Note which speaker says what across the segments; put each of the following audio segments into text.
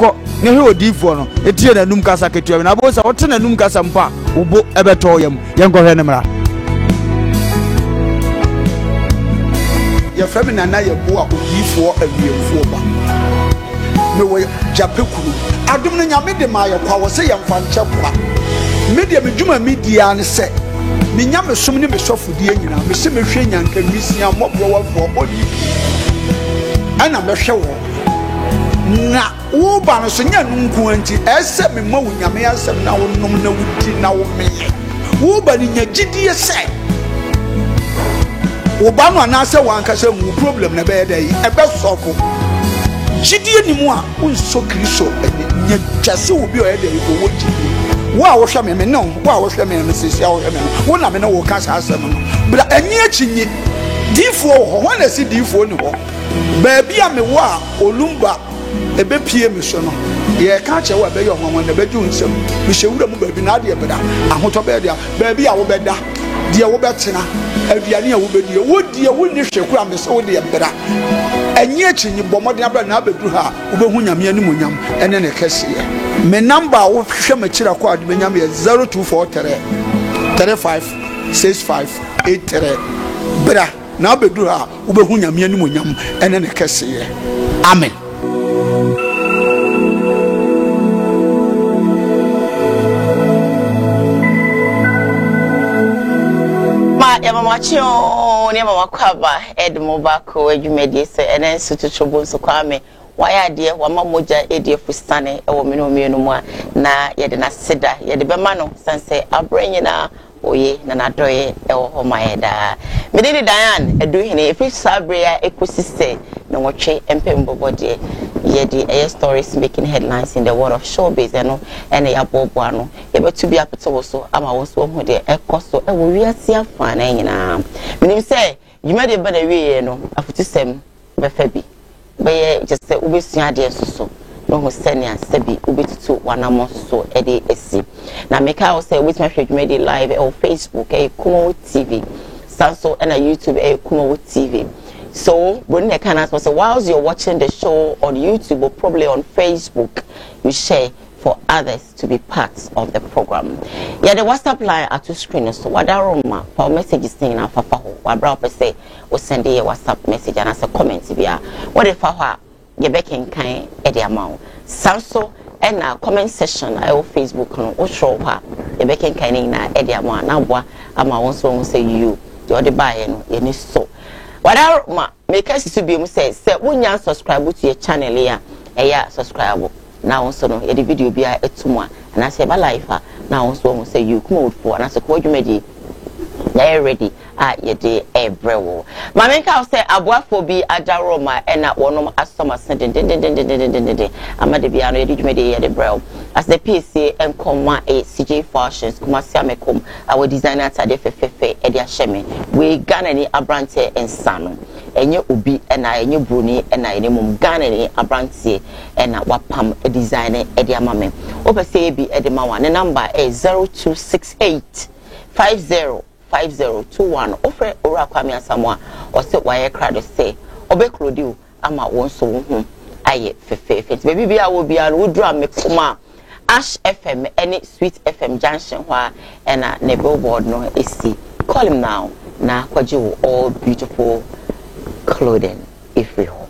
Speaker 1: Yɛnkɔ na hwɛ odiyifoɔ no, tie n'anum kasa ketewa bi, na wobɛhu sɛ wote n'anum kasa mpo a, wo bo bɛtɔ wo yam. Yɛnkɔhwɛ no mmra.
Speaker 2: Yɛfrɛ me Nana Yeboah Odiyifoɔ Awiemfoɔ ba. Mewɔ Gyapɛ kurom. Adom no Nyame de maa yɛ kwa, wɔ sɛ yɛmfa nkyɛ kwa. Me deɛ me dwuma me di ara ne sɛ, me nyamesom ne me sɔfodie nyinaa, me se mehwɛ nyanka, nwisiaa, mmɔborɔwafoɔ, ɔnni bi, ɛna mɛhwɛ wɔn. Na wo ba no so, nyɛ ɛno nko ara nti, ɛyɛ sɛ mema wo Nyame asɛm na wonom na wodi na womee. Wo ba no nya gyidie sɛ wo ba no anaasɛ w'ankasa mu wo problem na ɛbɛyɛ dɛ yi ɛbɛsɔfo. Gyidie ni mu a wonsɔ Kristo ani nya twa sɛ obi a ɔyɛ dɛ yi ɔwɔ gyidie. Wo a wohwɛ me, me ne wo, wo a wohwɛ me no seesei a wohwɛ me no, wo na me ne wo ka saa asɛm no. Bra, ɛnye akyinnye. Diifoɔ wɔ hɔ, hwan na ɛse diifoɔ ni hɔ? Baabi a mewɔ a Olumba bepue me so no, yɛreka akyerɛ wo a ɛbɛyɛ ɔnwanwa na ɛbɛgye wo nsam. Mehyɛ wura mu baabi na adeɛ bɛda, ahotɔ bɛyɛ dea. Baabi a wobɛda, deɛ wobɛtena, aduane a wobɛdie, wo deɛ wonni hwee koraa mese wo deɛ bra. Ɛnyɛ akyinnye, bɔ mmɔden abra na abɛduru ha a wobɛhu Nyame animuonyam ne ne kɛseyɛ. Me number a wohwehwɛ m'akyiri akɔ a wode bɛnya me yɛ 0243 35 65 83. Bra. Na abɛduru ha a, wobɛhu Nyame animuonyam ne ne kɛseyɛ. Amen.
Speaker 3: Ma yɛma mo akye oo ne yɛma mo akɔ aba ɛde mo ba ko adwumadie sɛ ɛnɛ nso Totorobonso nso Kwame wayɛ adeɛ wama mogya adi afusane ɛwɔ me ne mmienu mu a na yɛde n'aseda yɛde bɛma no sane sɛ aberɛ nyinaa Oye, na n'adɔeɛ wɔ hɔ ma yɛn daa. Me din de Diane Aduhene. Ɛfiri saa berɛ yi ara kɔsi sɛ nnɔnwɔtwe mpem bɔbɔ deɛ, yɛde ɛyɛ Stories Making Headlines in the World of Showbiz, ɛno na yɛaboaboa ano. Yɛbɛto bi apete wo so ama wo nso woahu deɛ ɛrekɔ so wɔ wiase afanan nyinaa. Menim sɛ dwumadie ba n'awieeɛ no, afotusɛm bɛfa bi. Bɛyɛ kyerɛ sɛ wobɛsua adeɛ nso so na wahu sɛnea sɛbi wobɛtutu w'anammɔn nso so de asi. Na meka wo sɛ wobɛtumi ahwɛ dwumadie live ɛwɔ Facebook ɛyɛ Kumawo TV. Saa nso ɛna YouTube ɛyɛ Kumawo TV. So Broni na ɛka n'asɛm sɛ whilst you're watching the show on YouTube or probably on Facebook, you share for others to be part of the program. Yɛde WhatsApp line ato screen so. Wadaroma fa wo messages ne nyinaa fafa hɔ. Wabra wopɛ sɛ wo sɛnde yɛ WhatsApp message anaasɛ comment bi a, wode fa hɔ a, yɛbɛkenkan de ama wo. Saa nso na comment section a ɛwɔ Facebook no, wotwerɛ hɔ a, yɛbɛkenkan ne nyinaa de ama wo na aboa ama wo nso wahu sɛ yiw, deɛ wode baeɛ no, yɛn ani sɔ. Wada ma meka si so bio sɛ, sɛ wonnya unsubscribe to yɛ channel yi a, ɛyɛ a subscribe na wo nso no, yɛde video biara to mu a, anaasɛ yɛba live a, na wo nso wahu sɛ yiw, Kumawoodfoɔ anaasɛ Kumawood dwumadie, yɛayɛ ready a yɛde rebrɛ wo. Ma menka wo sɛ aboafoɔ bi adaworoma na wɔnom asɔ m'ase dendendendendendenden ama da biara no yɛde dwumadie yi yɛde brɛ wo. Aseda piesie nkɔ ma ɛyɛ CJ Fashions, Kumasi Amekom a wɔ design atadeɛ fɛfɛɛfɛ de ahyɛ me. Wei Ghanani abranteɛ nsa no. Ɛnyɛ obi na ayɛ, ɛnyɛ broni na ayɛ na mmom Ghanani abranteɛ na wapam design de ama me. Wopɛ sɛ yɛ bi de ma wo a, ne number ɛyɛ 0268 50 5021 Wofrɛ Owura Kwame Asamoah a, ɔse wayɛ krado sɛ ɔbɛklodi wo ama wo nso wo ho ayɛ fɛfɛɛfɛ. Nti baabi biara a wɔ biara no, woduru Amekoma Ash FM ne Sweet FM junction hɔ a ɛna ne billboard no si. Call him now na kɔgye wo all beautiful clothing ɛfiri hɔ.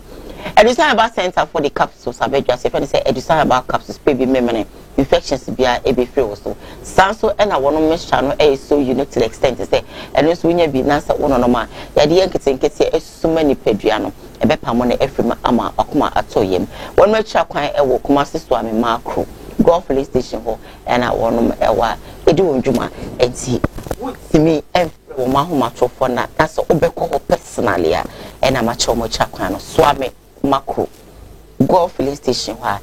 Speaker 3: Adusan Herbal Center for the capsules abɛdwa so, yɛfrɛ no sɛ Adusan Herbal Capsules, pɛ bi memene. infections biara ɛbɛfiri wo so. Saa nso na wɔnom mixture no yɛ so unique to the extent sɛ ɛno nso wonya bi na sɛ wononom a, yadeɛ nketenkete a ɛsuma nipadua no, ɛbɛpamo no afiri mu ama wakoma atɔ yam. Wɔnom akyira kwan wɔ Kumasi Suame Makro, Gulf Filling Station hɔ na wɔnom wɔ a ɛdi wɔn dwuma. Nti wontumi mfrɛ wɔn ahomatorofoɔ na na sɛ wobɛkɔ hɔ personally a ɛna makyerɛ wɔn akyira kwan no. Suame. Makro, Goil filling station hɔ a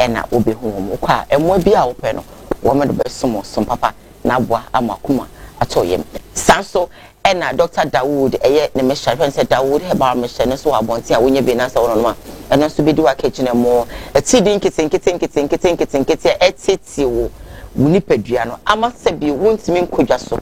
Speaker 3: ɛna wobɛhu wɔn. Wokɔ a, mmoa biara a wopɛ no, wɔn de bɛsom wo som papa na aboa ama w'akoma atɔ wo yam. Saa nso ɛna Dɔkta Dawood ɛyɛ ne mixture, yɛfrɛ no sɛ Dawood Herbal Mixture, ɛno nso wɔ abɔnten a wonya bi anaasɛ wononom a, ɛno nso bɛdi w'akagyina mu. Atiridii nketenkete nketenkete nketenkete a ɛteetee wo wo nipadua no ama sɛbi wontumi nkɔ dwa so.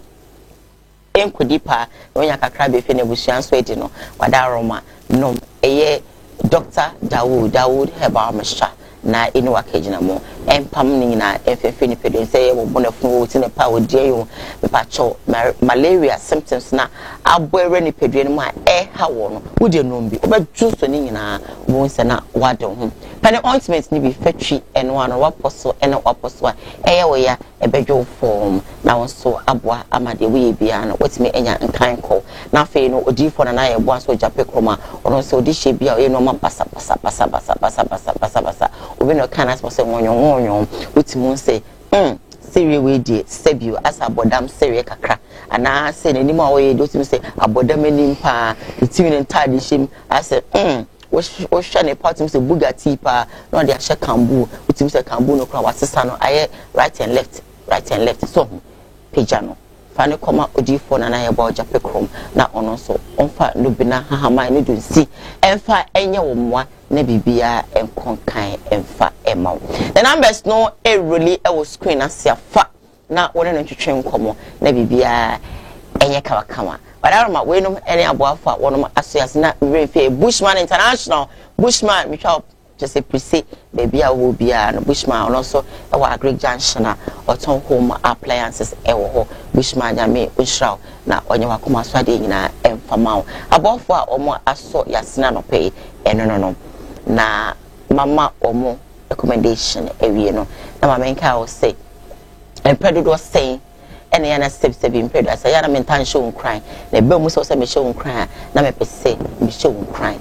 Speaker 3: Nkodi paa na wanya kakra befi n'abusua nso adi no wada aroma nom ɛyɛ Doctor Dawood, Dawood Herbal Mixture, Na eno akagyinamu mpam no nyinaa mfimfini nipadua no sɛ ɛyɛ wɔ bɔnɛfunu wɔ ti ne pa wɔ deɛ yɛ mepakyɛw malaria symptoms na abɔ awura nipadua no mu a ɛha wɔ no wode nom bi wobɛdwo so ne nyinaa wobɛhu sɛ na wade ho pɛ ne ointment no bi fa twi ɛno ano wapɔ so ɛne wapɔ so a ɛyɛ wo ya ɛbɛdwo wo fɔmm na wo nso aboa ama deɛ woyɛ biara no woatumi anya nkan kɔ. Na afei no odiyifoɔ Nana Yeboah nso ɔgya pe krom a ɔno nso ɔde hyɛ bi a ɔyɛ nnoɔma basa basa basa basa basa basa basa basa obi na ɔka n'asɛm sɛ nwɔnwɔn nwɔnwɔn wotumi hu sɛ mm sereɛ wei deɛ sɛbio asɛ abɔdam sereɛ kakra anaa sɛ n'anim a ɔyɛ deɛ wotumi sɛ abɔdam anim paa ne tiri ne ntaade hyɛ mu asɛ mm wohwɛ ne pa wotumi sɛ bugatti paa na ɔde ahyɛ kambu wotumi sɛ kambu no koraa wasesa no ayɛ right and left right and left so ho pagya no fa no kɔma odiyifoɔ Nana Yeboah Ogyape Krom na ɔno nso ɔmfa nnubena nhahaman ne dunsi mfa nyɛ wo mmoa na biribiara nkɔ nkan mfa mma wo. Ne numbers no reroli wɔ screen ase a fa na wo ne no ntwetwe nkɔmmɔ na biribiara nyɛ kamakama. Badaroma, weinom ne aboafo a wɔnom asoɛ ase na me werɛ mfie Bushman International, Bushman metwa wo Kyerɛ sɛ Prise, baabi a wowɔ biara no, Bushman, ɔno nso wɔ Agric Junction a ɔtɔn home appliances wɔ hɔ. Bushman, Nyame ɔnhyira wo na ɔnyɛ w'akoma so adeɛ nyinaa mfa ma wo. Abɔfoɔ a wɔn asɔ yasene anɔpa yi, ɛno no no. Na mama wɔn recommendation awie no, na ma menkae wo sɛ, mprɛ dodoɔ sɛn ɛna yɛ na sɛbisɛbi mpɛ do asɛ yɛ na mentaa nhyɛ wo nkuran na ɛbɛ mu sɛ sɛ mehyɛ wo nkuran a na mepɛ sɛ mehyɛ wo nkuran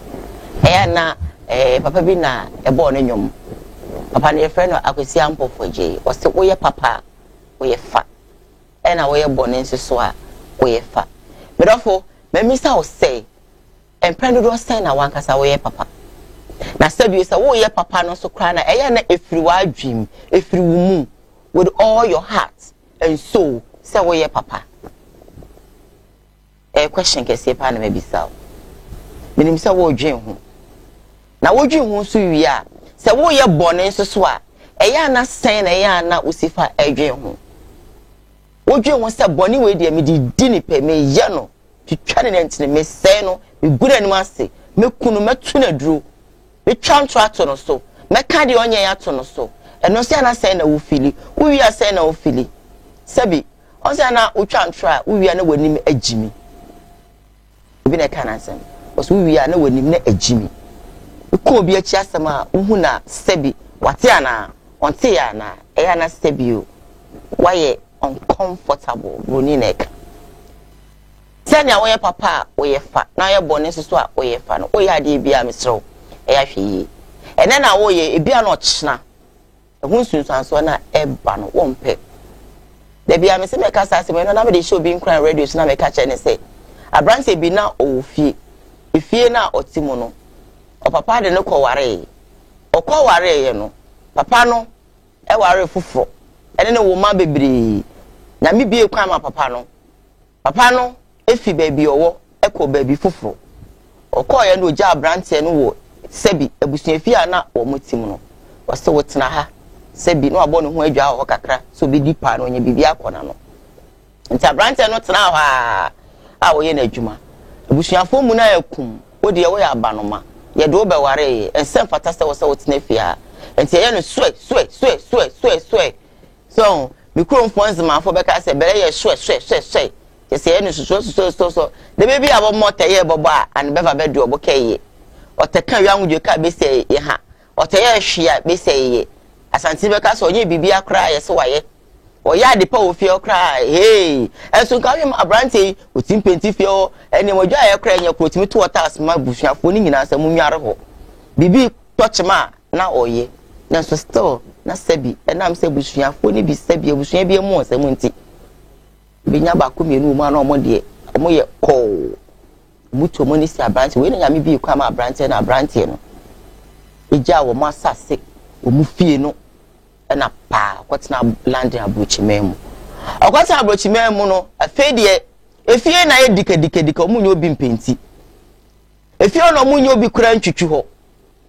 Speaker 3: ɛyɛ na ɛɛ papa bi na ɛbɔɔ ne nnwom papa no yɛfrɛ no Akwasi Ampofo Agyei ɔsɛ woyɛ papa a woyɛ fa ɛna woyɛ bɔne nso so a woyɛ fa medɔfo mamisa wo sɛ mpɛn dodoɔ sɛn na wankasa woyɛ papa na sɛbio sɛ woyɛ papa no nso koraa na ɛyɛ na ɛfiri w'adwene ɛfiri wo mu with all your heart and soul sɛ woyɛ papa? Ɛyɛ question kɛseɛ paa na mabisa wo. Menim sɛ woredwen ho. Na wodwen ho nso wie a, sɛ woyɛ bɔne nso so a, ɛyɛ ana sɛn na ɛyɛ ana wosi fa ɛdwen ho? Wodwen ho sɛ bɔne wei deɛ mede di ne pɛ, meyɛ no twitwa ne nantini, mesɛe no, megu n'anim ase, mɛku no, mɛto no aduro, mɛtwa ntorɔ ato no so, mɛka deɛ ɔnyɛe ato no so. Ɛno nso ana sɛn na wofili? Wowie a sɛn na wofili? Sɛbi, ɔn sɛ ana wotwa ntorɔ a, wowie a na w'anim agyimi. Obi na ɛka n'asɛm. Ɔsɛ wowie a na w'anim na agyimi. Wokɔ obi akyi asɛm a, wohu na sɛbi, wate anaa? Ɔnteeɛ anaa? Ɛyɛ ana sɛbi o, woayɛ uncomfortable, buroni na ɛka. Sɛnea woyɛ papa a, woyɛ fa, na woyɛ bɔne nso so a, woyɛ fa no, woyɛ adeɛ biara, mesrɛ wo, ɛyɛ ahwɛ yie. Ɛnnɛ na woyɛ, ebia na ɔkyena, ɛho nsunsuansoɔ no a ɛba no, wompɛ. Da biara mese mɛka saa asɛm yi, ɛno na mede hyɛ obi nkuran radio so na meka kyerɛ ne sɛ, aberanteɛ bi na ɔwɔ fie, efie no a ɔte mu no, ɔpapa de no kɔwaree. Ɔkɔwareeɛ no, papa no waree foforɔ, ɛne no wo mma bebree. Nyame bue kwan ma papa no. Papa no fi baabi a ɔwɔ kɔɔ baabi foforo. Ɔkɔeɛ no, ɔgyaa aberanteɛ no wɔ sɛbi abusuafie a na wɔte mu no. Ɔse wotena ha sɛbi na wabɔ ne ho adwaa wɔ hɔ kakra sɛ ɔbɛdi paa na ɔnya biribi akɔ n'ano. Nti aberanteɛ no tenaa hɔ a a ɔyɛ n'adwuma. Abusuafoɔ mu no ayɛ kum, wo deɛ woyɛ abanoma, yɛde wo bɛwareeɛ, ɛnsɛ mfata sɛ wo sɛ wotena fie ha. Nti ɛyɛ no soɛ soɛ soɛ soɛ soɛ soɛ. So me kuromfoɔ nzemafoɔ bɛka sɛ bɛrɛ yɛ soɛ soɛ soɛ soɛ kyɛ sɛ yɛ no susuo susuo susuo so de bɛ bi a wɔmmɔ ɔtɛ yɛ bɔbɔ a ane bɛfa bɛ de ɔbo kɛ yɛ ɔtɛ ka wia ngodwe ka bɛsɛ yɛ ha ɔtɛ yɛ hwe a bɛsɛ yɛ asante bɛka sɛ ɔnyɛ biribi akora yɛ sɛ wayɛ ɔyɛ ade pa wɔ fie hɔ koraa hee ɛnso nka wohwɛ ma aberanteɛ yi ɔtumi penti fie hɔ ɛnneɛma ɔdwa yɛ koraa nyɛ koro ɔtumi to ɔtaas ma abusuafoɔ no nyinaa sɛ mo nware hɔ biribi tɔkyema a na ɔyɛ nanso still na sɛbi ɛnam sɛ abusuafoɔ no bi sɛbi abusua bi mu nsɛm nti bɛnya baako mmienu wɔ mu a na wɔn deɛ wɔn yɛ kɔɔ wɔn tu wɔn ani si aberanteɛ wei na nyame bi kwan ma aberanteɛ na aberanteɛ no egya wɔn asase wɔn fie no ɛna paa ɔkɔtena London aburokyiman mu ɔkɔtena aburokyiman mu no afei deɛ efie na yɛ dikadikadika wɔn nyɛ obi mpɛnti efie na wɔn nyɛ obi kura ntwitwi hɔ.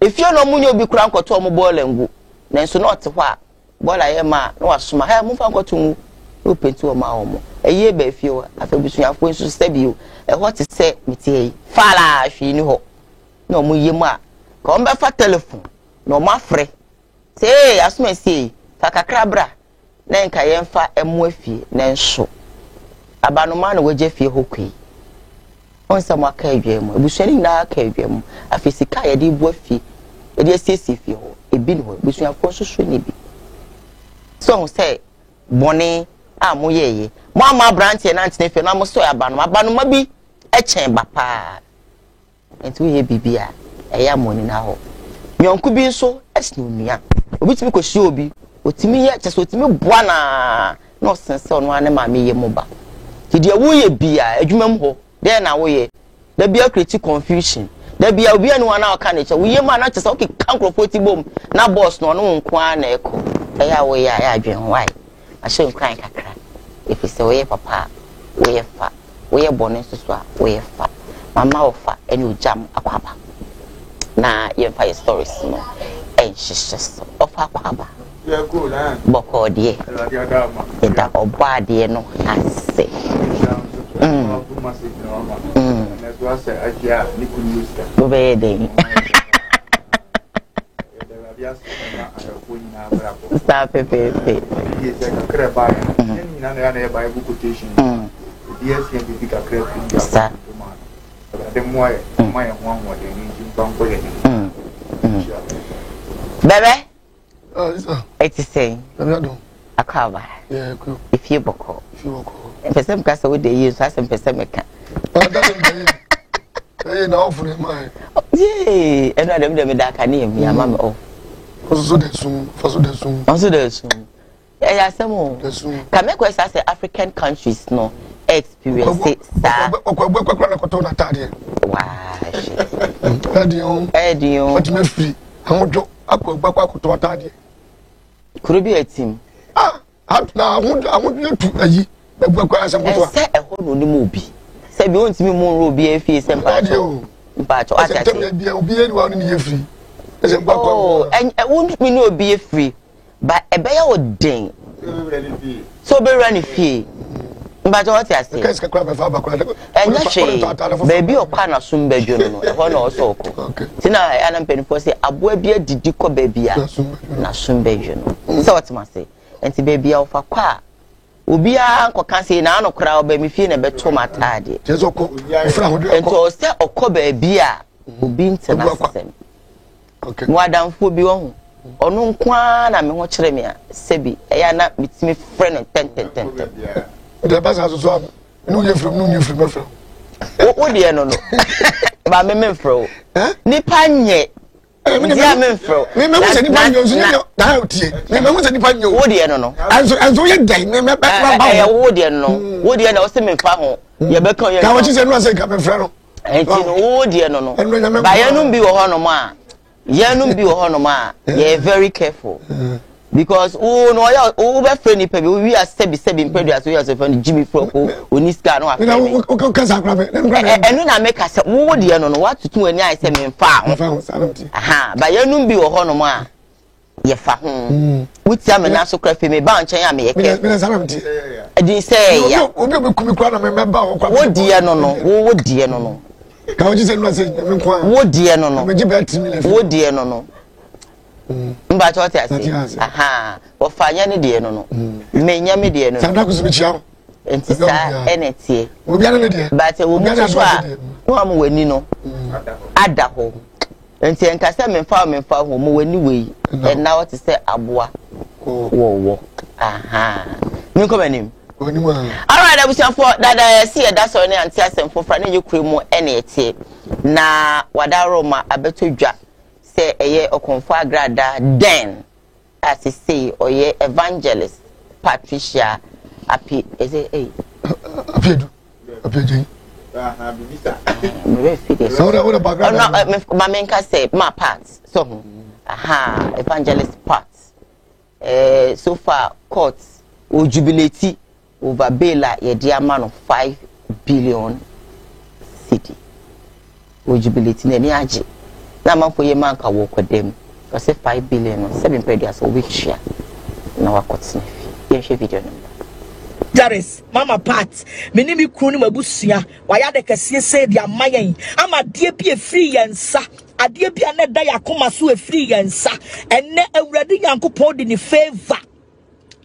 Speaker 3: Efie no ɔmo nyɛ obi koraa nkɔto ɔmo bɔɔla ngu nanso na ɔte hɔ a bɔɔla yɛ ma a na wasoma hɛ momfa nkɔto ngu na ɔpenti wɔn a wɔn ayie ba efie hɔ afei abusuafoɔ nso sɛ bio ɛhɔ te sɛ mete ha yi falaa hwee ni hɔ na ɔmo yɛ mu a ka wɔn bɛfa telefon na wɔn afrɛ. Sɛ ee asomasie fa kakra bra na nka yɛmfa mmoa fie nanso abanoma na wagya fie hɔ kɔ yi. Wɔn sɛ moaka adwa mu, abusua no nyinaa aka adwa mu. Afei sika a yɛde boa fie, yɛde asiesie fie hɔ, ebi ne hɔ. Abusuafoɔ nso so ne bi. So ɔho sɛ bɔne a moyɛɛyɛ, mo ama aberanteɛ no antena fie na mosɔe abanoma. Abanoma bi kyɛn ba paa. Enti woyɛ biribi a, ɛyɛ a ma w'ani nna hɔ. Yɔnko bi nso sene onua. Obi tumi kɔhyia obi, ɔtumi yɛ, kyɛ sɛ ɔtumi boa no ara na ɔsen sɛ ɔno ara ne maame yɛ mu ba. Nti deɛ woyɛ biara, adwuma mu hɔ, dɛn na woyɛ? Da biara create confusion. Da biara obiara ni hɔ a na ɔka ne kyɛ. Woyɛ mu a na kyɛ sɛ wokeka nkurɔfoɔ ti bom na boss no ɔne wo nko ara na ɛkɔ. Ɛyɛ a woyɛ a, ɛyɛ adwene ho. Why? Mahyɛ nkuran kakra, ɛfiri sɛ woyɛ papa a, woyɛ fa. Woyɛ bɔne nso so a, woyɛ fa. Mama ɔfa ne ogyam akwaaba. Na yɛmfa yɛ stories no nhyehyɛ so. Ɔfa akwaaba. Bɔkɔɔ deɛ. Yɛda ɔbɔ adeɛ no ase. Mm. Mm. Wobɛyɛ dɛn? Saa pɛpɛɛpɛ. Saa. Bɛbɛ. Ɛte sɛn? Akɔ aba. Efie bɔkɔ. Mpɛ sɛ meka sɛ wode yie nso asɛ mpɛ sɛ meka.
Speaker 4: Ɛyɛ na ɔfo ne maa.
Speaker 3: Yee ɛnu adɛm dɛm da kanea mu yɛ ama mi ɔ.
Speaker 4: Ɔsoso da sum fa so da sum.
Speaker 3: Ɔso da sum ɛyɛ asɛm o. Kame kɔ ɛsɛ sɛ African countries no experience saa.
Speaker 4: Ɔkɔ ɛbɔ ɛkɔ na kɔtɔ n'ataadeɛ.
Speaker 3: Waa hwɛ.
Speaker 4: Ɛdi o.
Speaker 3: Ɛdi o.
Speaker 4: Ɔtumi afiri ahodwo akɔ ɛbɔ akɔ akɔtɔ ataadeɛ.
Speaker 3: Kuro bi atim.
Speaker 4: Ah na ahodwo tu ayi ɛbu akɔ asɛm kotoa.
Speaker 3: Ɛsɛ ɛhɔ na onim obi. Sɛ bi ontumi mu nro obi efie sɛ mpatsɔ. Mpatsɔ ate ase.
Speaker 4: Ɛsɛ ntɛm obi yɛ ni wa ne yɛ firi. Ɛsɛ mbɔ akɔ.
Speaker 3: Oh ɛ wontumi ne obi efiri ba ɛbɛyɛ wo den. Sɛ obewura ne fie. Mpatsɔ ɔte ase. Ɛnyɛ hwee baabi ɔkɔ a n'asom bɛdwo no no ɛhɔ na ɔsɛ ɔkɔ. Ti na ɛyɛ na mpanimfoɔ sɛ aboa bi adidi kɔ baabi a n'asom bɛdwo no. Sɛ ɔte ase. Nti baabi a ɔfa kɔ a obiara nkɔka sɛ na ano koraa ɔbɛ me fie na ɛbɛto m'ataadeɛ. Nti ɔsɛ ɔkɔ baabi a obi ntena asɛm. Mewɔ adamfoɔ bi wahu, ɔno nko ara na me ho kyerɛ me a, sɛbi ɛyɛ a na metumi frɛ no ntɛntɛntɛntɛm.
Speaker 4: Deɛ ɛba saa soso a, ne woyɛ firim ne wonyɛ firim mɛfrɛ
Speaker 3: wo. Wo deɛ no no, ba me memfrɛ wo. Nipa nyɛ nti a memfrɛ wo.
Speaker 4: Mehu sɛ nipa nyɛ nso nyɛ daa tie. Mehu sɛ nipa nyɛ o.
Speaker 3: Wo deɛ no no.
Speaker 4: Ɛnso ɛnso woyɛ dɛn me mɛ bɛ ba
Speaker 3: ho. Ɛyɛ wo deɛ no no. Wo deɛ na ɔsɛ memfa ho. Yɛbɛka yɛ.
Speaker 4: Ka wɔkyi sɛ nua sɛ nka memfrɛ no.
Speaker 3: Nti no wo deɛ no no ba yɛnom bi wɔ hɔnom a yɛnom bi wɔ hɔnom a yɛyɛ very careful because wo no ɔyɛ wo bɛfrɛ nipa bi wowi asɛbi sɛbi mpɛdua so wowi asɛ fɛ no gyimi frɛ ko oni sika no wafrɛ me ɛno na meka sɛ wo deɛ no no woatoto w'ani ayɛ sɛ memfaa ho aha ba yɛnom bi wɔ hɔnom a yɛfa ho mm. wotia me nan so kora fei meba nkyɛn a meyɛ kɛ ɛdin sɛ ɛya wo deɛ no no wo deɛ no no wo deɛ no no wo deɛ no no mm. mbakyɛ ɔte ase aha wɔfa nyɛ ne deɛ no no mm. menyɛ me deɛ no
Speaker 4: no
Speaker 3: nti saa ɛna ɛteɛ but wɔ mu nso a na wɔn wɔ ani no ada hɔ. Nti ɛnka sɛ memfa wo memfa ho mo w'ani wei ɛna hɔ te sɛ aboa wɔwɔ ahaa menkɔ m'anim. Alright abusuafoɔ dada yɛsi yɛda sɔre ne ante asɛm foforɔ ne yɛ kure mu ɛna ɛteɛ na wada Roma abɛtɔ dwa sɛ ɛyɛ ɔkɔmfo agrada den a sesei ɔyɛ Evangelist Patricia Api ɛsɛ ɛyi.
Speaker 4: Apiedu Apiegyen.
Speaker 3: Mmerɛ fi deɛ.
Speaker 4: Sɛ wode background.
Speaker 3: Ɔno ma menka sɛ ma part so ho aha Evangelist part eh, so far court wɔ jubilate Over bail a yɛde ama no 5 billion cedi. Wɔ jubilate n'ani agye. Na amanfoɔ yɛ ma anka wɔkɔ dam. Ɔsɛ 5 billion no sɛbi mpɛ aduasa wɔbɛtua na wakɔtena fie. Yɛnhwɛ video no mmra.
Speaker 5: Doris, Mama Pat, me ne me kunu ne m'abusua, wayɛ ade kɛseɛ sei de ama yɛn, ama adeɛ bi efiri yɛn nsa. Adeɛ bi a na ɛda yɛn akoma so ɛfiri yɛn nsa. Ɛnnɛ Awurade Nyankopɔn de ne favour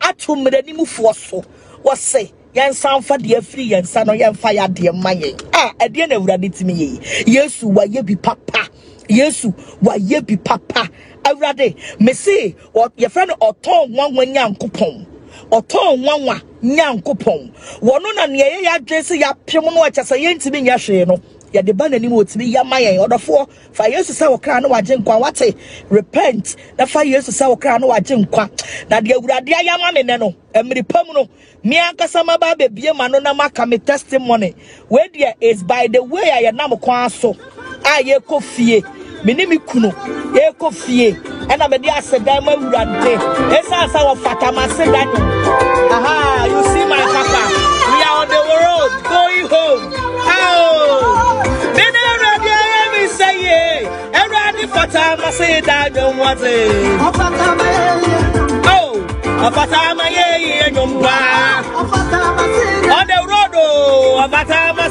Speaker 5: ato mmerɛnimufoɔ so. Wɔse yɛnsan mfa deɛ afiri yɛn nsa no yɛmfa yɛ adeɛ mma yɛn. A ɛdeɛ na Awurade tumi yɛ yi. Yesu wayɛ bi papa. Yesu wayɛ bi papa. Awurade mese yɛfrɛ no ɔtɔn nwanwa Nyankopɔn. Ɔtɔn nwanwa Nyankopɔn. Wɔno na nea ɛyɛ yɛadwene sɛ yɛapem no ɛkyɛ sɛ yɛntumi nyɛ hwee no. Yɛde ba n'anim ɔtumi yɛ ma yɛn. Ɔdɔfoɔ Fa Yesu sɛ wo kra ne w'agyenkwa. Wate? Repent na fa Yesu sɛ wo kra ne w'agyenkwa. Na deɛ Awurade ayɛ ama me nnɛ no, mmere pa mu no, me ankasa maba abɛbie m'ano na maka me testimony. Wei deɛ is by the way a yɛnam kwan so a yɛkɔ fie. Me ne me kunu yɛkɔ fie ɛna mede aseda ma Awurade. Ɛsiane sɛ wɔfata m'aseda nwom. Aha, you see my papa. We are on the road going home.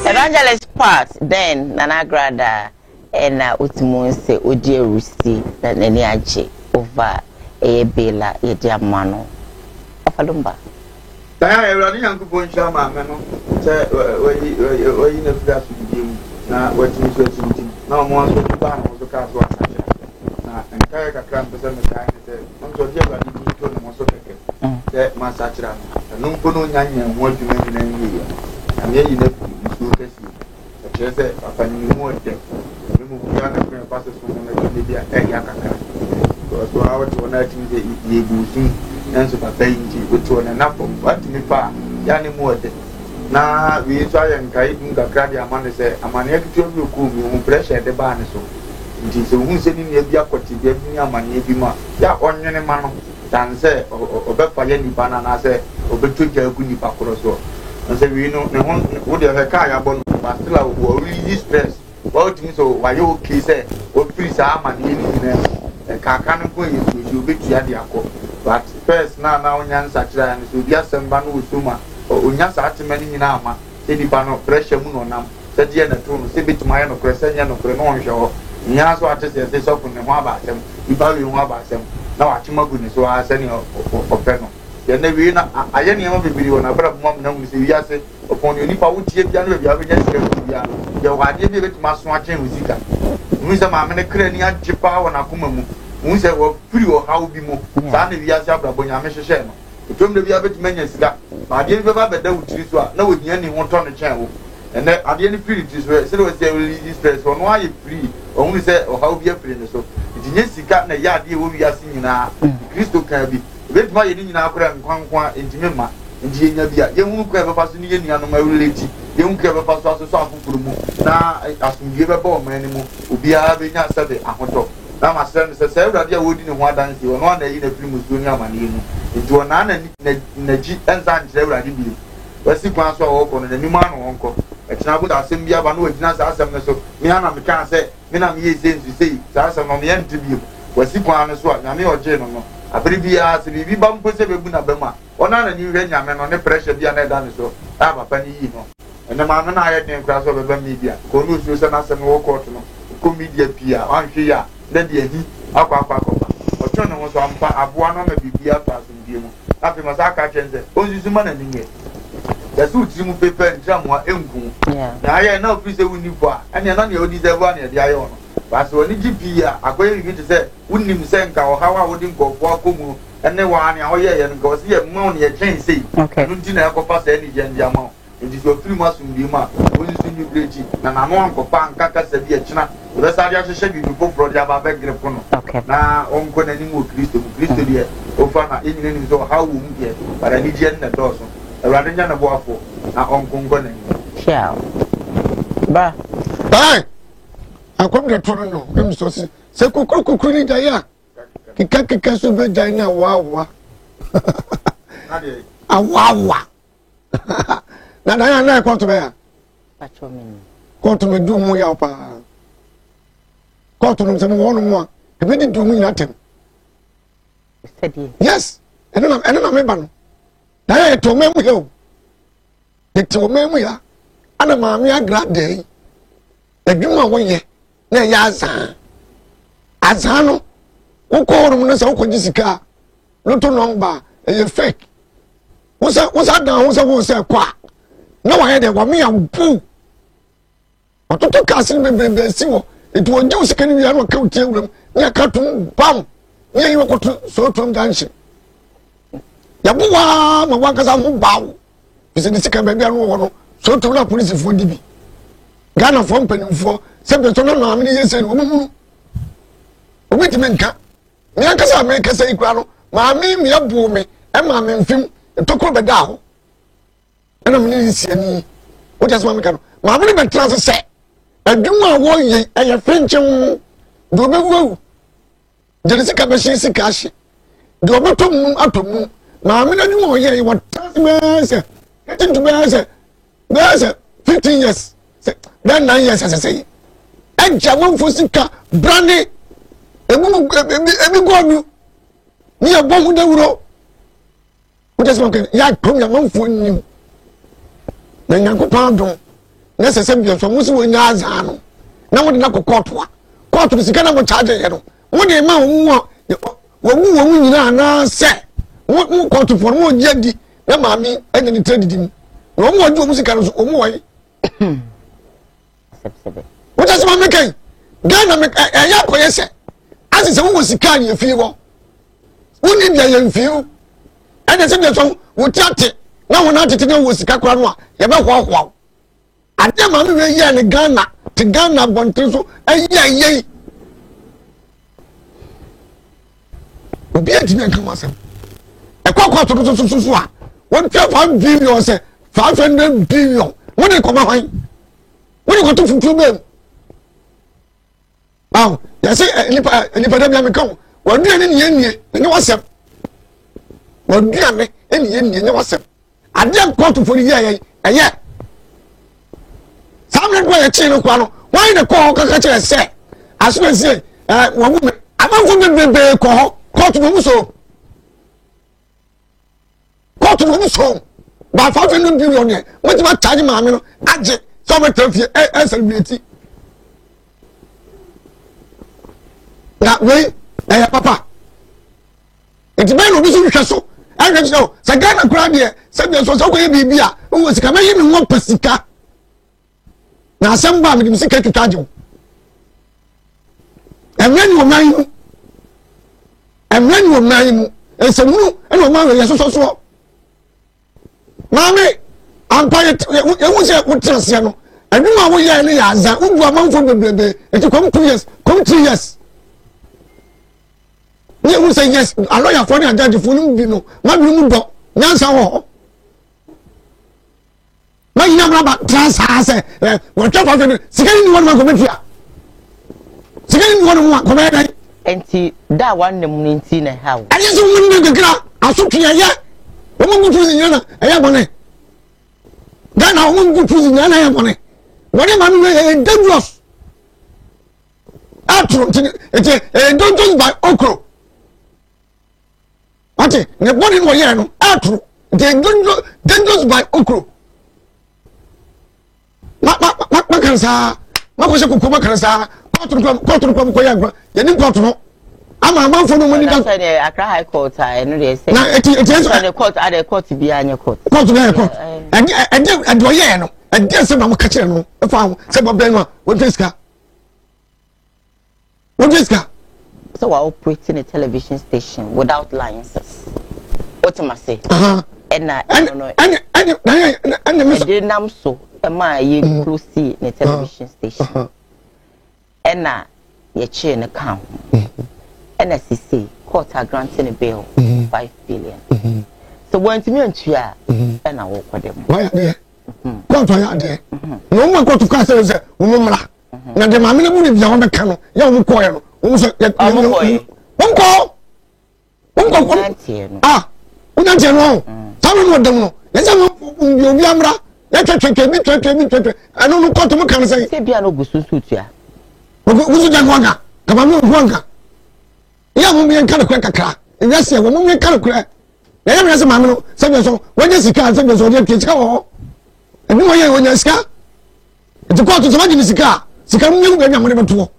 Speaker 3: Evangelist Part then Nana Agrada ɛna otumi sɛ odi awurusi na n'ani agye over ɛyɛ bail a yɛde ama no. Ɔfa Lumba.
Speaker 1: Saa Awurade Nyankopɔn nhyira maame no sɛ wayi wayi no afiri asomdwie mu na watumi so atintim na ɔno nso de baa ne ho so kaa so asakyera na nkaeɛ kakra mpɛ sɛ mekae ne sɛ ɔno sɛ ɔde Awurade din to ne ho so kɛkɛ sɛ masakyera no ɛno mpo no ɔnya nyɛ ho adwuma nyina nwieɛ no Nyame ayi no afiri nsuo kɛseɛ mu. Ɛkyerɛ sɛ papa no ne mu ɔdɛ, na mmom obiara na kwan a ɛfa so som no no ɛtɔ da bi a ɛyɛ kakra. Because wo ara wote hɔ na atumi sɛ yɛbu wo sum, nanso papa yi nti wote hɔ na ɛna fam, woatumi fa a, yɛ a ne mu ɔdɛ. Na wei nso ayɛ nkae dum kakra de ama no sɛ amaneɛ ketewa bi ɔkɔɔ mu yi, ɔhu pressure a ɛde baa ne so. Nti sɛ ɔhu sɛ ne nua bi akɔ tebea bi ne amaneɛ bi mu a, yɛ a ɔnwene ma no. than sɛ ɔbɛfa yɛ nipa no anaasɛ ɔbɛtɔ gya agu nipa korɔ soɔ. Na sɛ wei no ne ho wo deɛ hwɛ kaa yɛabɔ no but still a wɔ release stress wɔtumi sɛ wayɛ okay sɛ wafiri saa amaneɛ no nyinaa mu ɛkaaka no nko yɛ nsuosuo ɔbɛtua de akɔ but first na na ɔnya nsakyeraeɛ no sɛ obi asɛm ba no wɔ som a ɔnya saa tema no nyinaa ama sɛ nipa no pressure mu na ɔnam sɛ deɛ na ɛtoo no, sɛ ɛbɛtumi ayɛ nokorɛ, sɛ ɛnyɛ nokorɛ, na ɔnhwɛ hɔ. Nea ara nso ate sɛ yɛse sɔfo ne ho aba asɛm, nipa wei ho aba asɛm, na wakyem agu ne so ara sɛnea ɔpɛ no. Deɛ nnɛ wei na ayɛ nneɛma bebree wɔ n'abrabɔ mu ama no ahunu sɛ wiase, ɔpɔn deɛ onipa woteɛ biara ne baabi a wobɛnya sika firi biara no, yɛwɔ adeɛ bi a ɛbɛtumi aso akyɛn wo sika. Wohu sɛ maame no kra ani agye paa wɔ n'akoma mu. Wohu sɛ wafiri ɔhaw bi mu. Saa na wiase abrabɔ Nyame hyehyɛɛ no. Ɛtɔ mmerɛ bi a wobɛtumi anya sika, na adeɛ bi bɛba abɛda wo tiri so a, na ohiani ho tɔ no kyɛn wo. Ɛnnɛ, adeɛ no firi ne tiri so ɛ, sɛdeɛ ɔsi release stress, ɔno ara yɛ free, ɔhunu sɛ ɔhaw bi afiri ne so. Nti nyɛ sika na ɛyɛ adeɛ a ɛwɔ wiase nyinaa. Kristo kaa bi, ɛbɛtumi ayɛ ne nyinaa koraa, nkwa nko ara, ɛntumi mma. Nti yɛnya bi a, yɛhunu kwan a yɛbɛfa so ne yɛn nuanom arelate, yɛhu kwan a yɛbɛfa so asosɔ afoforɔ mu, na asomdwoeɛ bɛba ɔman no mu, obiara bɛnya sɛbe ahotɔ. Na masrɛ no sɛ, saa Awurade a wɔredi ne ho adanse yi, ɔno ara na ayi no afiri mmusuo ne amaneɛ mu. Enti ɔnnaa n'ani, n'akyi nsan nkyerɛ Awurade bio. Wasi kwan so a ɔrekɔ no, n'anim ara na ɔnkɔ. Ɛkyena bi asɛm bi aba na wagyina saa asɛm no so, Me ara na mekaa sɛ, me na meyɛɛ sei nso sei. Saa asɛm no, ɔmeyɛ nte bio. Wasi kwan no so a, Nyame a ɔgyee no no, abere biara, sɛ biribi ba mpo sɛ ɛbɛbu n'aba mu a, ɔno ara n'ani nhwɛ Nyame no ne pressure bi a na ɛda ne so a papa no yii no. Ɛnnɛ maame no ayɛ den koraa sɛ ɔbɛba media, nka ɔno osuro sɛ n'asɛm no wɔ court no, ɔkɔ media pii a, wanhwɛ yie a, na de ahi akɔ akɔ akɔba. Ɔtwe ne ho so ampa, aboa no ama biribiara atɔ asomdwoeɛ mu. Na afei masan aka akyerɛ no sɛ ɔnsusu mma n'ani nnye. Yɛse wo tiri mu pepɛ ntramoa nku wo. Na ayɛ na ofiri sɛ wonni fɔ a, ɛneɛ na nea wo deserve ara na yɛde ayɛ wo no. But sɛ w'ani gye pii a, akɔyɛ biribi te sɛ wonim sɛ nka ɔhaw a wode nkurɔfoɔ akɔ mu ne wo ara nea woyɛeɛ no, nka ɔse yɛmma wo nea ɛkyɛn sei. Ɛno nti na yɛakɔfa saa anigyeɛ no de ama wo. Enti sɛ ɔfiri mu asomdwoe mu a, ɔnsusu nni berɛ akyi, na n'ano ankɔfa anka kasa bi a ɛkyena ɔbɛsan de ahyehyɛ biribi foforɔ de aba abɛgrepo no, na ɔnkɔ n'anim wɔ Kristo mu. Kristo deɛ, ɔfa na yɛn nyinaa nim sɛ ɔhaw wɔ mu deɛ, but anigyeɛ no na ɛdɔɔso. Awurade nyɛ ne boafoɔ na ɔnko nkɔ n'anim.
Speaker 3: Ciao. Bra.
Speaker 4: Bye. Akɔm de to no no, ɛmu sɔ si. Sɛ kukuru kukuru ni gyae a, keka keka so bɛ gyae na awoawoa. Awoawoa. na dan a na kɔɔto bɛyɛ kɔɔto no du mu yaw paa kɔɔto no sɛ mewɔ no mu a ɛbɛdi du mu nyina tɛm yes ɛno na ɛno na meba no dan a yɛte ɔman mu yɛ o yɛte ɔman mu ya ana maame agra dɛn adwuma a wɔyɛ na ɛyɛ azaa. Azaa no, wokɔ hɔnom no sɛ wokɔgye sika a, loto nɔmba a, ɛyɛ fake. Wosɛ wosa dan ho sɛ wo sɛ kɔ a, na wayɛ dɛ wame abu. Watoto cars no bebrebe asi hɔ. Nti wɔgye wo sika no wie a na wɔka wo tie wuram ne aka tom bam ne yɛyi wɔkɔto Sowutuom junction. Yɛbo waa ma wankasa ho baa wo. Fisɛ ne sika baabi a no wɔ no Sowutuom na apolisifoɔ di bi. Ghanafoɔ mpanimfoɔ sɛ bɛtɔ na maame no yɛ sɛ no wɔn hunu. Obi tumi nka. Me ankasa a mekasa yi koraa no maame mmea boo me ɛmaa me mfem ntokuro bɛdaa hɔ. Ɛna me ne ne si ani. Wote asɛm a meka no? Maame no bɛtena ase sɛ adwuma a wɔyɛ ɛyɛ fenkyew. Deɛ ɔbɛwu awu. Deɛ ne sika bɛhye sika ahye. Deɛ ɔbɛtɔ mu atɔ mu. Maame no adwuma a ɔyɛ yi wɔtena ase bɛyɛ sɛ ɛtintu bɛyɛ sɛ bɛyɛ sɛ 15 years sɛ bɛyɛ 9 years asɛsɛ yi. Ɛgye amanfoɔ sika brane ebi ebi ebi gɔɔdu ne yɛ bɔ ho dawuro. Wọ́n sɛ ɔkè yɛ atɔ nyamanfoɔ nim na nyankopɔn adom na sɛ sɛ bia so wɔn si wɔn nya azaa no na wɔde no akɔ kɔɔto a kɔɔto no sika na wɔn kyaagye yɛ no wɔn de ma wɔn mu a wɔn mu wɔn nyinaa anaasɛ wɔn mu kɔɔtofoɔ no wɔn gye adi na maame ɛna ne tiri didi mu na wɔn wɔn gye wɔn sika no so wɔn wɔ yi. Wọ́n sɛ maame kɛn Ghana ɛyɛ akɔyɛ sɛ asɛ sɛ wɔn wɔ sika a yɛ fie wɔ. Wonni deɛ yɛn mfii wo. Ɛna sɛ deɛ sɛ wo ti ate na wɔn atete na wɔ sika koraa no a yɛbɛhoahoa wo. Adeɛ maame wei yɛɛ ne Ghana te Ghana abɔnten so ɛyɛ yei. Obi antumi anka ho asɛm. Ɛkɔ akɔ ato no so so so a wɔntua 5 billion sɛ 500 billion wode kɔma hwan? Wode kɔto futuo bɛm. Aw, yɛsɛ eh, nipa eh, nipa dɛm yame ka ho. Wɔaduane ne yɛn nie, ɛnyɛ wasɛm. Wɔaduane ne yɛn nie, ɛnyɛ wasɛm. Adeɛ kɔɔtofo no yɛ yɛn, ɛyɛ. Saa mmerɛ no a yɛkyee no koa no, wɔn na kɔɔ hɔ kaka kyerɛ sɛ, asomasie, ɛɛ wɔn mu amanfo bebrebe kɔ hɔ, kɔɔto no mu so. Kóòtù na ɔmo sɔn ba 500 billion yɛ wọ́n ti ma charge maame no agye sɛ ɔmo tẹ fie ɛ ɛ celebrate na wei ɛyɛ papa nti bɛyɛ na obi so hwehwɛ so ɛhwɛ kyerɛ o sɛ Ghana koraa deɛ sɛ deɛ sɔ sɛ ɔkɔyɛ biribi a ɔwɔ sika mɛyi mi ho pɛ sika na asɛm ba a mede me sika twitwa agye wo ɛmmerɛ ne ɔman yi mu ɛmmerɛ ne ɔman yi mu nsɛmhunu ɛna ɔman wɔ yɛ sosɔ soɔ maame ampa yɛhu sɛ wote aseɛ no adwuma a woyɛɛ no yɛ adza wobu amanfoɔ bebrebe ɛti kɔm 2 years kɔm 3 years ne yɛhu sɛ yes alɔyafoɔ ne agyagyefoɔ no bi no madwene mu dɔ nyansa wɔ hɔ na nyina mra ba tra saa sɛ ɛ wɔtwa fa fɛ sika ni wɔn ma kɔmɛ tua sika ni wɔn mu a kɔmɛ yɛ dɛ.
Speaker 3: Nti da a wanna mu no nti na ɛha wo.
Speaker 4: Ɛyɛ sɛ wɔn mu kakra asotwe ɛyɛ wɔn mu prison nyina na ɛyɛ bɔne Ghana wɔn mu prison nyina na ɛyɛ bɔne bɔne ma no yɛ dangerous atoro nti nti ɛyɛ dangerous by okro. Wate ne bɔne no wɔyɛɛ no atoro nti dangerous dangerous by okro ma ma ma ma kan saa ma kɔ sɛ koko ma kan saa kɔɔto no kura kɔɔto no kura mu kɔ yɛ nkura yɛn ni kɔɔto no ama amanfo no mo ni da.
Speaker 3: Sɛ deɛ Accra High Court a ɛno deɛ sɛ.
Speaker 4: Na eti eti ɛsɛ.
Speaker 3: Sɛ court adɛ court bi anyɛ court.
Speaker 4: Court bi anyɛ court ɛdi ɛdi ɛdi ɔyɛɛ no ɛdi ɛsɛ na mo kakyere no ɛfa ho sɛ bɔ bɛn no a wɔn sika. Wogye sika.
Speaker 3: Sɛ wa operate ne television station without licenses. Wote ma se. Ɛna ɛno no.
Speaker 4: Ɛne ɛne ɛne ɛne mi.
Speaker 3: Ɛde nam so ɛma yɛ mm. close ne television station. Ɛna yɛkyee no ka ho. Mm-hmm. Ɛna sisi court a grant ne bail mm-hmm. 5 billion. Mm-hmm. So wɔntumi antua a ɛna wɔkɔ dɛm.
Speaker 4: Wɔyɛ adeɛ. Court ayɛ adeɛ. Na wɔn mu akɔto kaa sɛ sɛ wɔn mmra. Na deɛ maame no mu ne deɛ wɔbɛka no yɛ wɔn kɔɛ no wɔn sɛ yɛ wɔn kɔ wɔn kɔ wɔn ah wɔn nyanteɛ no ɔn saa wɔn dɛm no yɛ sɛ wɔn bi obi amra yɛ twɛtwɛtwɛ bi twɛtwɛ bi twɛtwɛ ɛno no kɔɔto mu kan sɛ.
Speaker 3: Sɛ bia no gusu nso tua.
Speaker 4: Gusu tua nko anka kaba mi nko anka yɛ wɔn yɛn nka no korɛ kakra ewiase yɛ wɔn yɛn nka no korɛ na yɛ wia sɛ maame no sɛ bi so wɔnyɛ sika sɛ bi so wɔnyɛ sika wɔ hɔ ebi wɔn yɛ wɔnyɛ sika. Nti kóòtù sɛ wagye ne sika a, sika no nyɛ baabi a mode bɛtoɔ.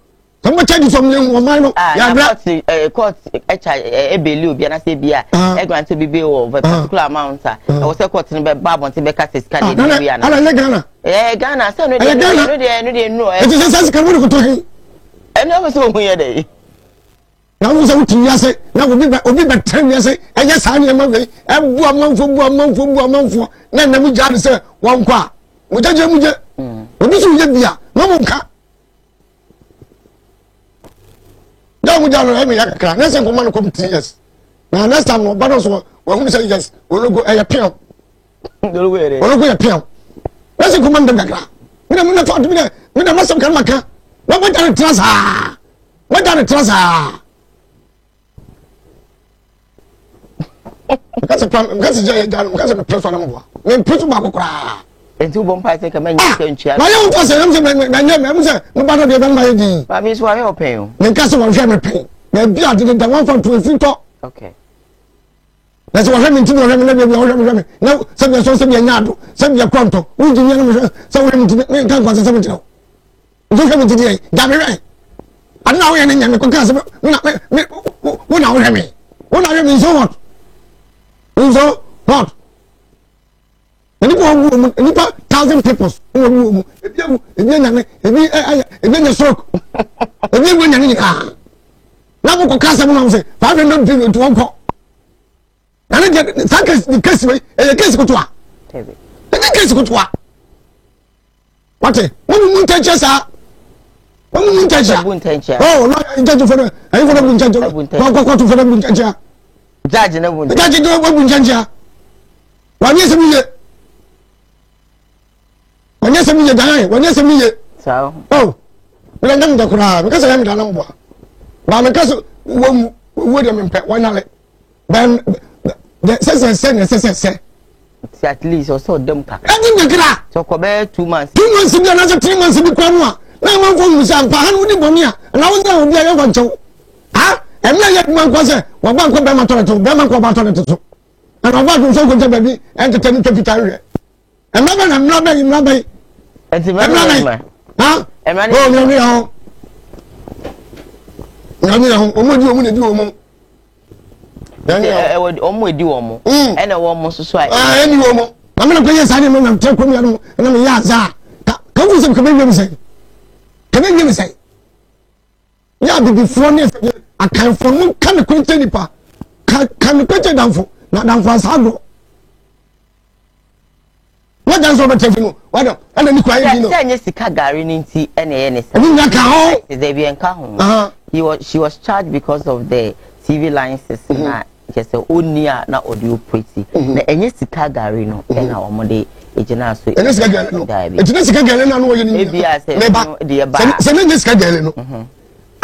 Speaker 4: Sɛ mo charge fam yɛn ɔman no
Speaker 3: Ah, na
Speaker 4: yɛabrɛ.
Speaker 3: court eh, court ɛkya eh, ɛbɛli obi anasɛ bi a ɛgrant obi bail of a particular amount a ɛwɔ sɛ court no bɛba abɔnten bɛka sɛ sika
Speaker 4: Ah,
Speaker 3: deɛ
Speaker 4: nana
Speaker 3: ɛdi ana.
Speaker 4: ana ɛnyɛ Ghana.
Speaker 3: Ɛyɛ Ghana sɛ ɛno
Speaker 4: Ɛyɛ
Speaker 3: deɛ
Speaker 4: Ghana.
Speaker 3: ɛno deɛ ɛno deɛ nnuro
Speaker 4: Ɛti sɛ sɛ sika no wode kɔtɔ he.
Speaker 3: ɛno ɛfɛ sɛ ohun yɛ dɛ.
Speaker 4: Na wo sɛ wote wiase na obi bɛ obi bɛtena wiase ɛyɛ saa nneɛma wei ɛbu amanfoɔ bu amanfoɔ bu amanfoɔ na ɛnam gyaa no sɛ wɔnkɔ a mogyagye mu gye obi so woyɛ bi a na mo nka gyaa mo gyaa no ɛmɛ yɛ kakra na sɛ nkɔma no kɔm 3 years na next time no ɔba no so wɔahunu sɛ yes ɔlogo ɛyɛ pew ɔlogo yɛ pew na sɛ nkɔma no dɛm kakra mena mena fa mena mena masɛm ka no maka na wɔgya no tena saa Wagya ne tra saa. Meka sɛ pra meka sɛ gya gya no meka sɛ mepere so anam boa. Mempere so baako koraa.
Speaker 3: Nti wobɔ mpa sɛ kama nyɛ sɛ ntua.
Speaker 4: Ma yɛ wo sɛ ɛm sɛ manyɛ mɛm sɛ meba no deɛ bɛma yɛ din.
Speaker 3: Maame nso wahwɛ ɔpɛn o.
Speaker 4: Menka sɛ wɔhwɛ me pɛn. Baabi a dede da wɔmfa nto efi tɔ.
Speaker 3: Okay.
Speaker 4: Na sɛ wɔhwɛ me nti na wɔhwɛ me na baabi a wɔhwɛ me hwɛ me na sɛ bia sɔ sɛ bia nya ado sɛ bia kɔ ntɔ wogye mia na mehwɛ sɛ wɔhwɛ me nti menka nkwa sɛ sɛ mekyerɛ wo. Nti wohwɛ me nti deɛ gya me hwɛ. Ade na woyɛ no nyɛ me kɔka sɛ me na me wo na wohwɛ me. Wo na wohwɛ me nso what? Nso what? Na nipa wɔn wu mu nipa thousand people wɔn wu mu ebi ewu ebi enyane ebi ɛyɛ ebi enya stroke ebi ewu enyane nyinaa. Na mo kɔka asɛm na wɔn sɛ 500 billion to wɔn kɔ. Na ne deɛ saa kesi kesi wei ɛyɛ kesi kotoa. Ɛnyɛ kesi kotoa. Wate wɔn mu ntɛnkyɛ saa wɔn mu ntɛnkyɛ ɔ na ntɛnkyɛ fɔ dɛ ɛyi fɔ dɛ bu ntɛnkyɛ kɔ kɔ kɔtu fɔ dɛ bu ntɛnkyɛ
Speaker 3: judge na bu
Speaker 4: ntɛnkyɛ judge na bu ntɛnkyɛ wɔn nyɛ sɛm yie wɔn nyɛ sɛm yie dan wɔn nyɛ sɛm yie ɔ mɛ nyɛ mi dɛ koraa mi kasa yɛ mi da na mo bɔ ba mi kasa wɔn mu wɔn deɛ mi mpɛ wɔn nyale. Bɛn dɛ sɛsɛ sɛ na sɛsɛ sɛ.
Speaker 3: Ti at least ɔsɛ ɔda mu kakra.
Speaker 4: Ɛdi kakra.
Speaker 3: Sɛ ɔkɔ bɛyɛ 2 months.
Speaker 4: 2 months bi anaasɛ 3 months bi kura no a na amanfo hu sɛ ampa ha no wodi bɔne a anaa wosɛ obi a yɛnkɔ nkyɛw. Ha ɛmɛ yɛ adwuma nkɔ sɛ wɔba nkɔ bɛrima tɔlɛt so bɛrima nkɔ ɔba tɔlɛt so ɛna ɔba adwuma sɛ nkɔgya baabi ɛntete ne twa fitaa hwɛ. Ɛmɛ bɛ na mmra bɛyi mmra bɛyi.
Speaker 3: Ɛnti mmra bɛyi.
Speaker 4: Ha?
Speaker 3: Ɛmɛ
Speaker 4: ne. Ɔ nyame yɛ ho. Nyame yɛ ho. Ɔmo di ɔmo na di ɔmo.
Speaker 3: Ɛwɔ wɔn edi wɔn mo ɛna wɔn mo soso a.
Speaker 4: Ɛɛ ɛni wɔn mo na mi na kɔ yɛ saa ni mi na tẹ kɔmi yɛn na mi yɛ aza ka ka n sɛ kɛmɛ wie mi sɛn kɛmɛ wie mi sɛn yɛ abibifoɔ ne ɛsɛ akanfoɔ mo ka ne kɔnkyɛn nipa ka ka ne kɔnkyɛn danfo na danfo asa agorɔ. Wọ́n jẹ́ nsọ́ bẹ́tẹ̀ fi no wọ́n dẹ̀ ɛna ne kura yɛ bi no.
Speaker 3: Sɛ ɛnyɛ sika gari ne nti ɛna ɛyɛ ne sa.
Speaker 4: Ɛni nya ka ho.
Speaker 3: Dɛbi ɛnka ho. He was she was charged because of the TV licenses mm -hmm. na kyɛ sɛ ɔnni a na ɔde operate. Mm-hmm. Na ɛnyɛ sika gari no mm-hmm. ɛna wɔn de egyina so.
Speaker 4: Ɛnyɛ sika gari no. Eti ne sika gari na wɔyɛ ne nyina.
Speaker 3: Ebi a sɛ ɛno deɛ ba.
Speaker 4: Sɛ ne nyɛ sika gari no. Mm-hmm.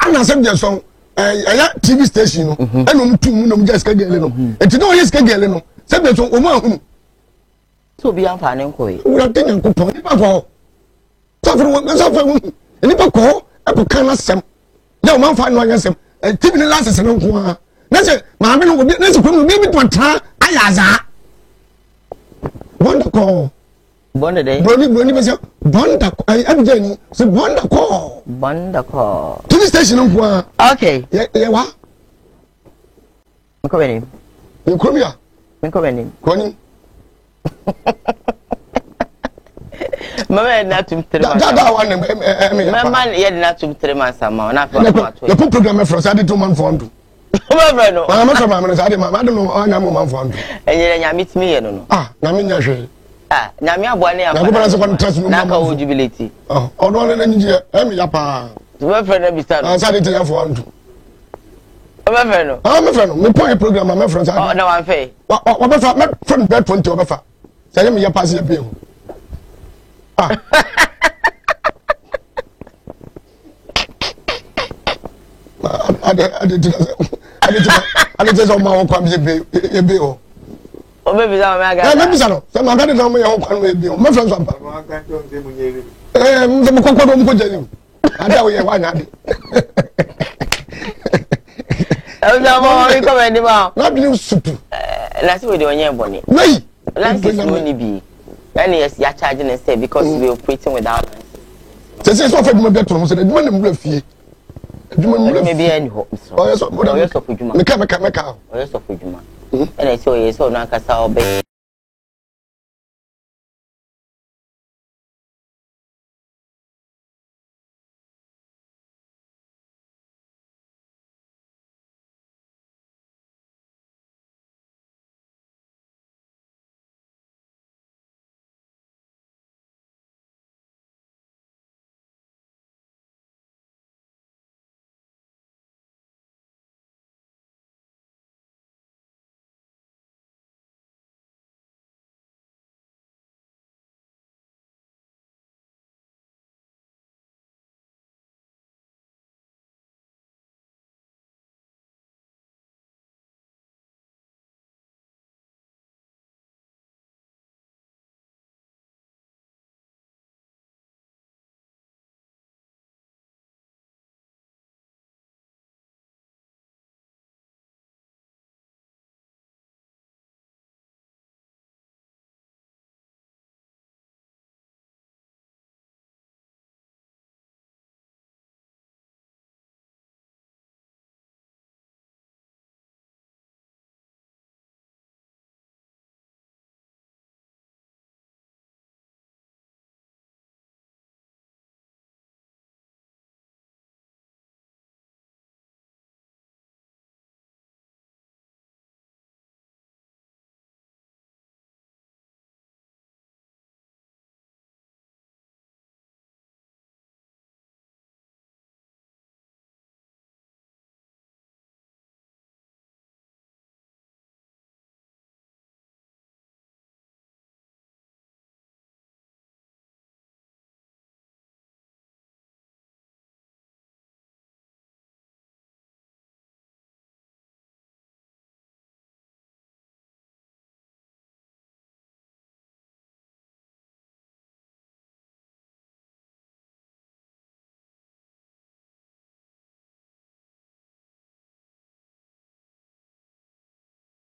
Speaker 4: Ana asɛm deɛ sɔn ɛyɛ TV station no ɛna wɔn tu mu na wɔn gya sika gari no. Eti ne wɔyɛ sika gari no sɛ deɛ sɔn wɔn ahunu.
Speaker 3: Sɛ obi amfa ne nkɔe.
Speaker 4: Awurade Nyankopɔn, nnipa kɔ hɔ. Sɔfo no, sɔfo no, nnipa kɔ hɔ ɛkɔ kan asɛm. Yɛ wɔn amfa no anyɛ asɛm. TV ne lasese no nko ara. Na sɛ maame no obi na sɛ kurom no obi bi tuma tena ayɛ azaa. Bɔnda kɔɔ.
Speaker 3: Bɔnda dɛ.
Speaker 4: Broni broni bɛ sɛ bɔnda kɔ ɛyi ɛbi ni sɛ bɔnda kɔɔ.
Speaker 3: Bɔnda kɔɔ.
Speaker 4: TV station nko ara.
Speaker 3: Okay.
Speaker 4: Yɛ yɛ wa.
Speaker 3: Nkɔ w'anim.
Speaker 4: Nkɔ mi a.
Speaker 3: Nkɔ w'anim.
Speaker 4: Kɔ anim.
Speaker 3: Mama yɛ dina tum 3 months.
Speaker 4: Dada wa ne ɛmi
Speaker 3: yɛ pa. Mama yɛ dina tum 3 months ama na afɔ akɔ ato.
Speaker 4: Yɛ po program ɛfrɛ sɛ adi 2 months for ndu.
Speaker 3: Ɔmɔ fɛ no.
Speaker 4: Maa mɛ fɛ maame no sɛ adi maa adi no ɔnya mo man for ndu.
Speaker 3: Ɛnyɛ nyame timi yɛ no no.
Speaker 4: Ah nyame nya hwee.
Speaker 3: Ah nyame aboa ne
Speaker 4: afa. Nyame sɛ kɔn tɛsi no.
Speaker 3: N'aka wo jubilate.
Speaker 4: Ɔno ɔno n'anyi gye ɛmi ya paa.
Speaker 3: Mɛ fɛ no bisa no.
Speaker 4: Ah sɛ adi tɛ yɛ for ndu.
Speaker 3: Ɔbɛfrɛ no.
Speaker 4: Ah, mɛfrɛ no. Mepɔn yɛ program na mɛfrɛ no saa.
Speaker 3: Ɔ na wamfɛ.
Speaker 4: Wa wa wɔbɛfa mɛfrɛ no bɛɛ 20 ɔbɛfa. Sɛ ɛyɛ meyɛ paase yɛ bie ho. Ah. Ade ade ti sɛ ade ti ade ti sɛ ɔma wɔn kwan yɛ bie yɛ bie hɔ.
Speaker 3: Ɔbɛbisa maame aga.
Speaker 4: Ɛ mɛbisa no sɛ maame ade na ɔmo yɛ wɔn kwan yɛ bie hɔ mɛfrɛ nso ampa. Ɛɛ mo kɔkɔ do mo kɔ gya yi o. Ade a woyɛ woanyɛ ade.
Speaker 3: Ɛwusa mo mi kɔ bɛ nim a.
Speaker 4: N'adwene supu.
Speaker 3: Na se wo de ɔnyɛ bɔne.
Speaker 4: Wei.
Speaker 3: License no ni bi. Ɛna yɛ ya charge ne sɛ because we operating without license.
Speaker 4: Sɛ sɛ sɛ ɔfɛ adwuma bi ato ho sɛ adwuma na mu wura fie. Adwuma no
Speaker 3: Adwuma biara ni hɔ.
Speaker 4: Ɔyɛ sɔfo.
Speaker 3: Ɔyɛ sɔfo adwuma.
Speaker 4: Meka meka meka.
Speaker 3: Ɔyɛ sɔfo adwuma. Ɛna ɛsɛ ɔyɛ sɛ ɔno ankasa ɔbɛ.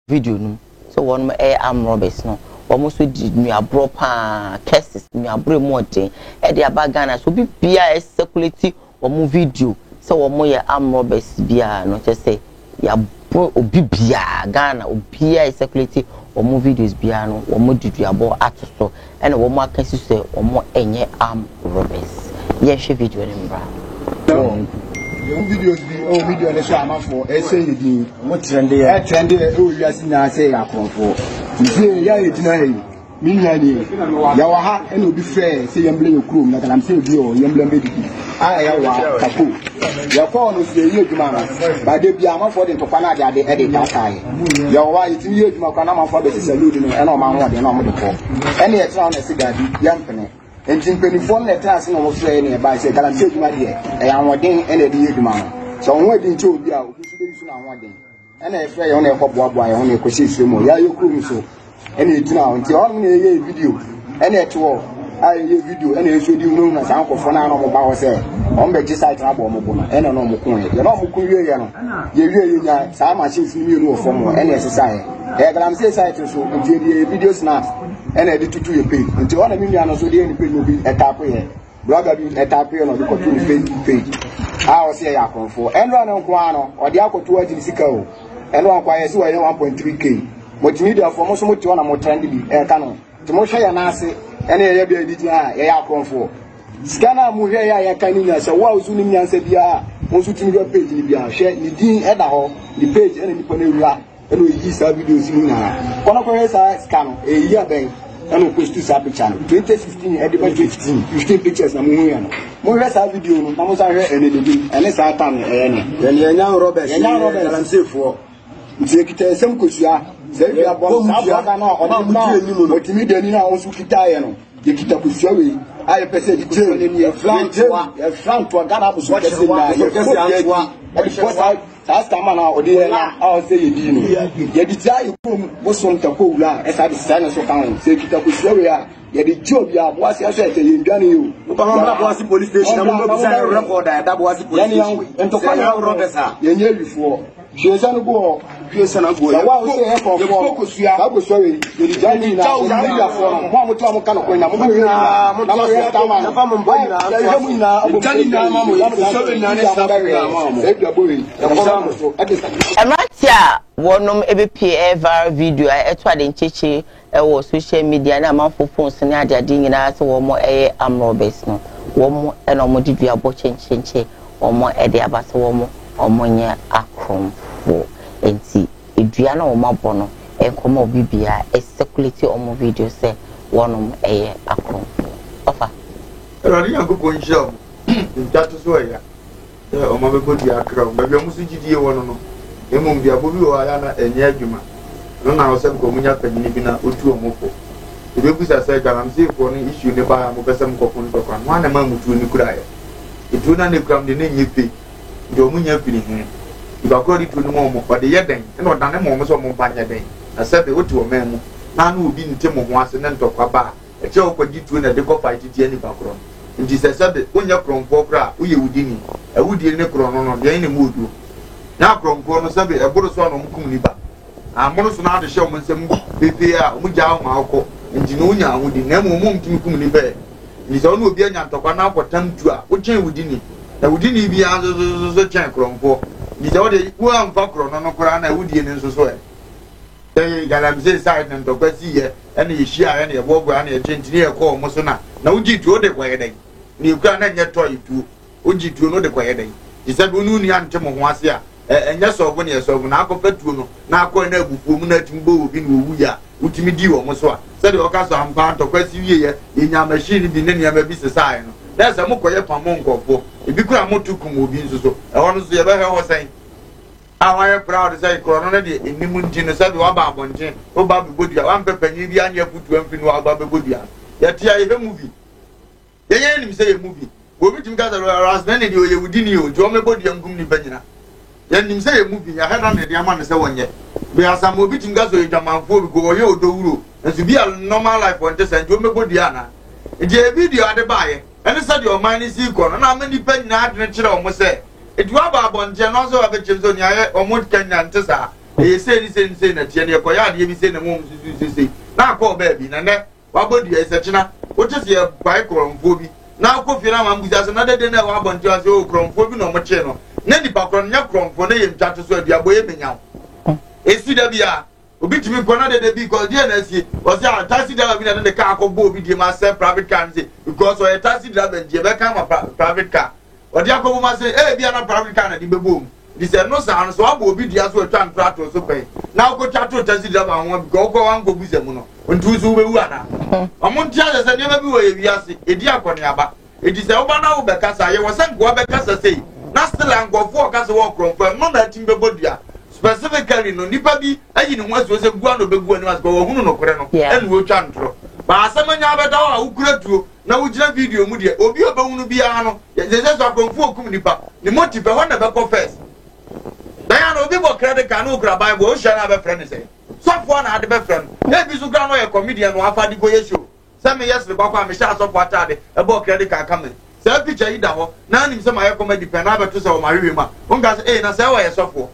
Speaker 3: Video no mu sɛ wɔnom ɛyɛ armed robbers no wɔn nso di nnuaborɔ paa curses nnuaborɔ emu ɔden ɛde aba Ghana so obi biara ɛsɛkulati wɔn video sɛ wɔn yɛ armed robbers biara no kyɛ sɛ yɛabɔ obi biara Ghana obiara ɛsɛkulati wɔn videos biara no wɔn de duabɔ ato so ɛna wɔn aka si so sɛ wɔn ɛnyɛ armed robbers yɛnhwɛ video no mbra.
Speaker 6: Yɛn videos bi ɛwɔ media no so a amanfoɔ ɛsɛ yɛ din. Wɔn trɛnde yɛ. Ɛtrɛnde yɛ ɛwɔ wiase nyinaa sɛ yɛ akorɔmfoɔ. Nti yɛ a yɛgyina ha yi, me nua nie, yɛwɔ ha ɛna obi frɛ sɛ yɛmbrɛ yɛ kurom na galamsey bi wɔ yɛmbrɛ mbɛdidi a ɛyɛ wa kako. Yɛkɔɔ no so yɛyɛ adwuma no, bade bia amanfoɔ de ntɔkwa no ade ade ɛde taataa yɛ. Yɛwɔ hɔ a yɛtumi yɛ adwuma koraa na amanfoɔ abɛsesa load no ɛna wɔn ahoɔden na wɔn de kɔ. Ɛna yɛtena hɔ na ɛsɛ daabi yɛmpene. Nti mpanimfoɔ no na ɛtena ase na wɔn frɛ na ɛbae sɛ galamsey adwuma deɛ ɛyɛ ahoɔden ɛna ɛde yɛ adwuma no. Sɛ wɔn ho adi nkyɛ obi a obi nso bɛyi so n'ahoɔden. Ɛna yɛfrɛ yɛn ho na yɛkɔ boaboa yɛn ho na yɛkɔhyɛ nsuo mu. Yɛayɛ kurom so ɛna ɛgyina hɔ. Nti ɛhɔ nom na yɛyɛ video ɛna ɛte hɔ a yɛyɛ video ɛna yɛnso de hunahuna saa nkurɔfoɔ no a na wɔn ba hɔ sɛ wɔn bɛgye site no abɔ wɔn bo no ɛna na wɔn ko yɛ. Deɛ na wɔn ko wie yɛ no yɛwie yɛnya saa machines no mmienu wɔ fam hɔ ɛna ɛsesaeɛ. Ɛyɛ galamsey site nso nti yɛde yɛ video snaps ɛna ɛde tutu yɛ page. Nti hɔ na me nua no nso de yɛ ne page no bi ɛtaapo yɛ. Blogger bi ɛtaapo yɛ na ɔde kɔto ne Facebook page a ɔsɛ yɛyɛ akorɔmfoɔ. Ɛnora no nko ara no ɔde akɔto agye ne sika o. Ɛnora nko ara yɛsɛ wɔyɛ 1.3k. Multimediafoɔ mo nso mo te hɔ na mo trend bi ɛka no. Nti mohwɛ yɛn ase ɛne yɛyɛ bia yɛde gyina a yɛyɛ akorɔmfoɔ. Sika no a mohwɛ yɛ a yɛka ne nyinaa sɛ wo a woso nim nyansa biara wo nso tumi hwɛ page no biara hwɛ ne din ɛda hɔ ne page ɛna nipa no awura ɛna oyiyi saa videos no nyinaa kɔ na kɔhwɛ saa sika no ɛyi abɛn ɛna ɔpostu saa picture no 2016 ɛde ba 15 15 pictures na mohu yɛ no mohwɛ saa video no na mo san hwɛ ɛne ne din ɛne saa tam ɛyɛ no
Speaker 7: yɛne yɛnya robbers
Speaker 6: yɛnya robbers
Speaker 7: galamseyfoɔ
Speaker 6: nti yɛkita nsɛm kosua sɛ dua bɔ saa bɔga no a ɔde ma ɔtumi dani no a ɔnso kitaeɛ no yɛkita kosua wei a yɛpɛ sɛ yɛde kosua no ni yɛfra ntoa Ghana abosom kɛse nyinaa yɛfra ntoa ɛde bɔ saa saa sika no a ɔde yɛ no a ɔsɛ yɛdi no yɛde tia yɛ kurom bosom tako wura a ɛsa de sɛ no so ka ho sɛ yɛkita kosua wei a yɛde gye obi a boase sɛ sɛ yɛndwane yi o
Speaker 7: wobɛma mmra boase police station na mobɛbusa yɛ record a ɛda boase police station
Speaker 6: ntɔkwa
Speaker 7: sɛ
Speaker 6: na
Speaker 7: yɛ robbers a
Speaker 6: yɛnyɛ awifoɔ. Hwie nsa no gu hɔ.
Speaker 7: Hwie nsa no gu hɔ.
Speaker 6: Sɛ wo a wosɛ yɛ kɔnfoɔ
Speaker 7: no. Kosua.
Speaker 6: Saa kosua wei. Yɛde gya ne nyinaa. Mediafoɔ no. Mo a mote a moka nokorɛ nyinaa. Mo nyinaa. Na mo hwɛ star man.
Speaker 7: Yɛfa mo mpa nyinaa.
Speaker 6: Yɛhwɛ mo nyinaa.
Speaker 7: Gya ne nyinaa ma mo. Kosua wei nyinaa ne star nyinaa ma mo.
Speaker 6: Saa aduabɔ wei. Yɛkɔma mo so. Ɛde sa.
Speaker 3: Mmeranteɛ a wɔnom bɛpie ɛyɛ viral video a ɛto ade nkyekye wɔ social media ne amanfoɔ phones ne adeade nyinaa sɛ wɔn yɛ armed robbers no, wɔn na wɔn de duabɔ kyenkyenkye wɔn de aba sɛ wɔn wɔn nyɛ akorɔmfoɔ. Nti dua no a wɔn abɔ no nkɔma obi biara circulate wɔn video sɛ wɔnom yɛ akorɔmfoɔ. Ɔfa.
Speaker 1: Awurade Nyankopɔn nhyira wɔn. Ntwa to so ɛya. sɛ wɔn abɛbɔ dua akra wɔn baabi a wɔn nso gyidie wɔ no no na mmom duabɔ bi wɔ hɔ a yɛ na ɛnyɛ adwuma ɛno na ɔsɛ nka wɔn nya panyini bi na otu wɔn fo ebebusa sɛ galamseyfoɔ no issue ne baa a mopɛ sɛ mokɔko ntɔkwa no hwan na ɛma mo tuo no kuraeɛ etuo no a na ekura mo deɛ na ɛnyɛ fake nti wɔn nya firi he nipa korɔ de tuo no ma wɔn ɔde yɛ dɛn ɛna ɔdane ma wɔn sɛ wɔn mfa nyɛ dɛn na sɛbe wote ɔman mu na ano obi nte mo ho ase ne ntɔkwa ba a Ɛkyɛ a wokɔgye tuo na ɛde kɔ fight tia nipa korɔ no. Nti sɛ sɛbe wonyɛ korɔmfoɔ koraa a, woyɛ wudini. Awudie ne korɔno no, deɛn na emu oduo? Na akorɔmfoɔ no, sɛbe ɛboro so a na wɔkum nipa. Amono so na ade hyɛ wɔn nsam pefee a, wɔgyaa wo ma wokɔ. Nti no wonya ahodi. Na mmom wɔn ntumi kum nipa ɛ. Nti sɛ wo ne obi anya ntɔkwa na wokɔtam tuo a, wokyɛn wudini. Na wudini biara nso so so kyɛn korɔmfoɔ. Nti sɛ wode woamfa korɔno no koraa na awudie no nso so ɛ? Sɛ galamsey side na ntɔkwa sii yɛ ɛna yɛhyia ɛna yɛboaboa ɛna yɛkye nti ne yɛkɔ ɔmo so na na wogye tuo de kɔyɛ dɛn na yɛkura na ɛnyɛ tɔe tuo wogye tuo no de kɔyɛ dɛn te sɛ bi wo ne wo nua nte mo ho ase a ɛnyɛ sɔfo ne yɛsɔfo na akɔfa tuo no na akɔ na abufuo mu na atumi bɔ obi na owu yɛ a wotumi di wɔn so a sɛdeɛ ɔka so ampa ntɔkwa si wieɛ yɛnya machine bi ne nneɛma bi sesaeɛ no na ɛsɛ mokɔyɛ pamo nkɔfoɔ ebi kura moto kum obi nso so ɛhɔ no nso yɛbɛhwɛ hɔ sɛn a wayɛ proud sɛ korɔ no no deɛ ɛnim nti no sɛbi waba abɔnten woba bɛbɔ dua wampɛ panyin bi ane afutuo amfiri no waba bɛbɔ dua yɛte a yɛhwɛ movie yɛyɛ nim sɛ yɛ movie obi tumi ka sɛ rasmani deɛ ɔyɛ wudini o nti ɔmɛbɔ dua nkum nipa nyina yɛnim sɛ yɛ movie yɛahwɛ da na ɛde ama no sɛ wɔnyɛ beasam obi tumi ka sɛ ɔyɛ dwamanfoɔ bi ko ɔyɛ ɔdɔwuro nso bi a normal life ɔnte sɛ nti ɔmɛbɔ dua anaa nti ɛyɛ video ade baayɛ ɛne sɛdeɛ ɔman no si kɔ no na ama nnipa nyinaa adwene kyerɛ wɔn sɛ Enti waba abɔnten ɛno nso wabɛkyerɛ sɛ nea yɛ wɔn ka nyinaa nte saa. Ɛyɛ sei ne sei ne sei na ɛteɛ na yɛkɔyɛ adeɛ bi sei na wɔn susu sei sei na akɔ baabi na nɛ wabɔ dua yi sɛ kyena wote sɛ yɛpae korɔmfoɔ bi na akɔ fie na ama mbusa sɛ na dede na ɛwɔ abɔnten ase o korɔmfoɔ bi na wɔn kyee no na nipa korɔ no nyɛ korɔmfoɔ na yɛ ntwa to so aduabɔ yɛ menyaw esi da bi a obi tumi kɔ na dede bi kɔ deɛ na asie ɔsɛ a taxi driver bi na de ne car akɔ bɔ obi deɛ ma asɛ private car no sɛ because ɔyɛ taxi driver nti yɛbɛka ma private car Ɔde akɔbɔ mu ase, ebia na private car na de bɛbɔ mu. Nti sɛ ɛno saa no, sɛ wabɔ obi dua so atwa ntora ato so pɛn, na wokɔtwa to taxi driver ho because wokɔ wankɔ busa mu no, nti wo so wobɛwu anaa? Ɔmo nte aseɛ sɛ nneɛma bi wɔ yɛ wiase, ɛdi akɔneaba. Nti sɛ woba na wobɛkasa, yɛwɔ sɛ nkoa bɛkasa sei, na still a nkurɔfoɔ ɔka sɛ wɔwɔ korɔmfoɔ, ɛno na atumi bɛbɔ dua. Specifically no, nipa bi ayi ne ho asi hɔ sɛ gua na ɔbɛgu anim ase, because wahunu nokorɛ no, ɛna ɔretwa ntorɔ. Ba asɛm anya abɛda hɔ a wokura tuo, na wogyina video mu deɛ obi a ɔbɛhunu biara no yɛsɛ sɛ akorɔmfo okum nipa ne motive ɛhɔ na ɛbɛkɔ first dan na obi bɔ credit card na okura bible ohyia na abɛfrɛ ne sɛ sɔfoɔ na ade bɛfrɛ no na ebi so kura no ɔyɛ comedian na wafa de kɔyɛ show sɛ meyɛ sere kwakɔ a mehyɛ asɔfoɔ ataade ɛbɔ credit card kama saa picture yi da hɔ na anim sɛ mayɛ comedy pɛn na abɛto sɛ wɔ mahwehwɛ mu a wonka sɛ ee na sɛ wɔyɛ sɔfoɔ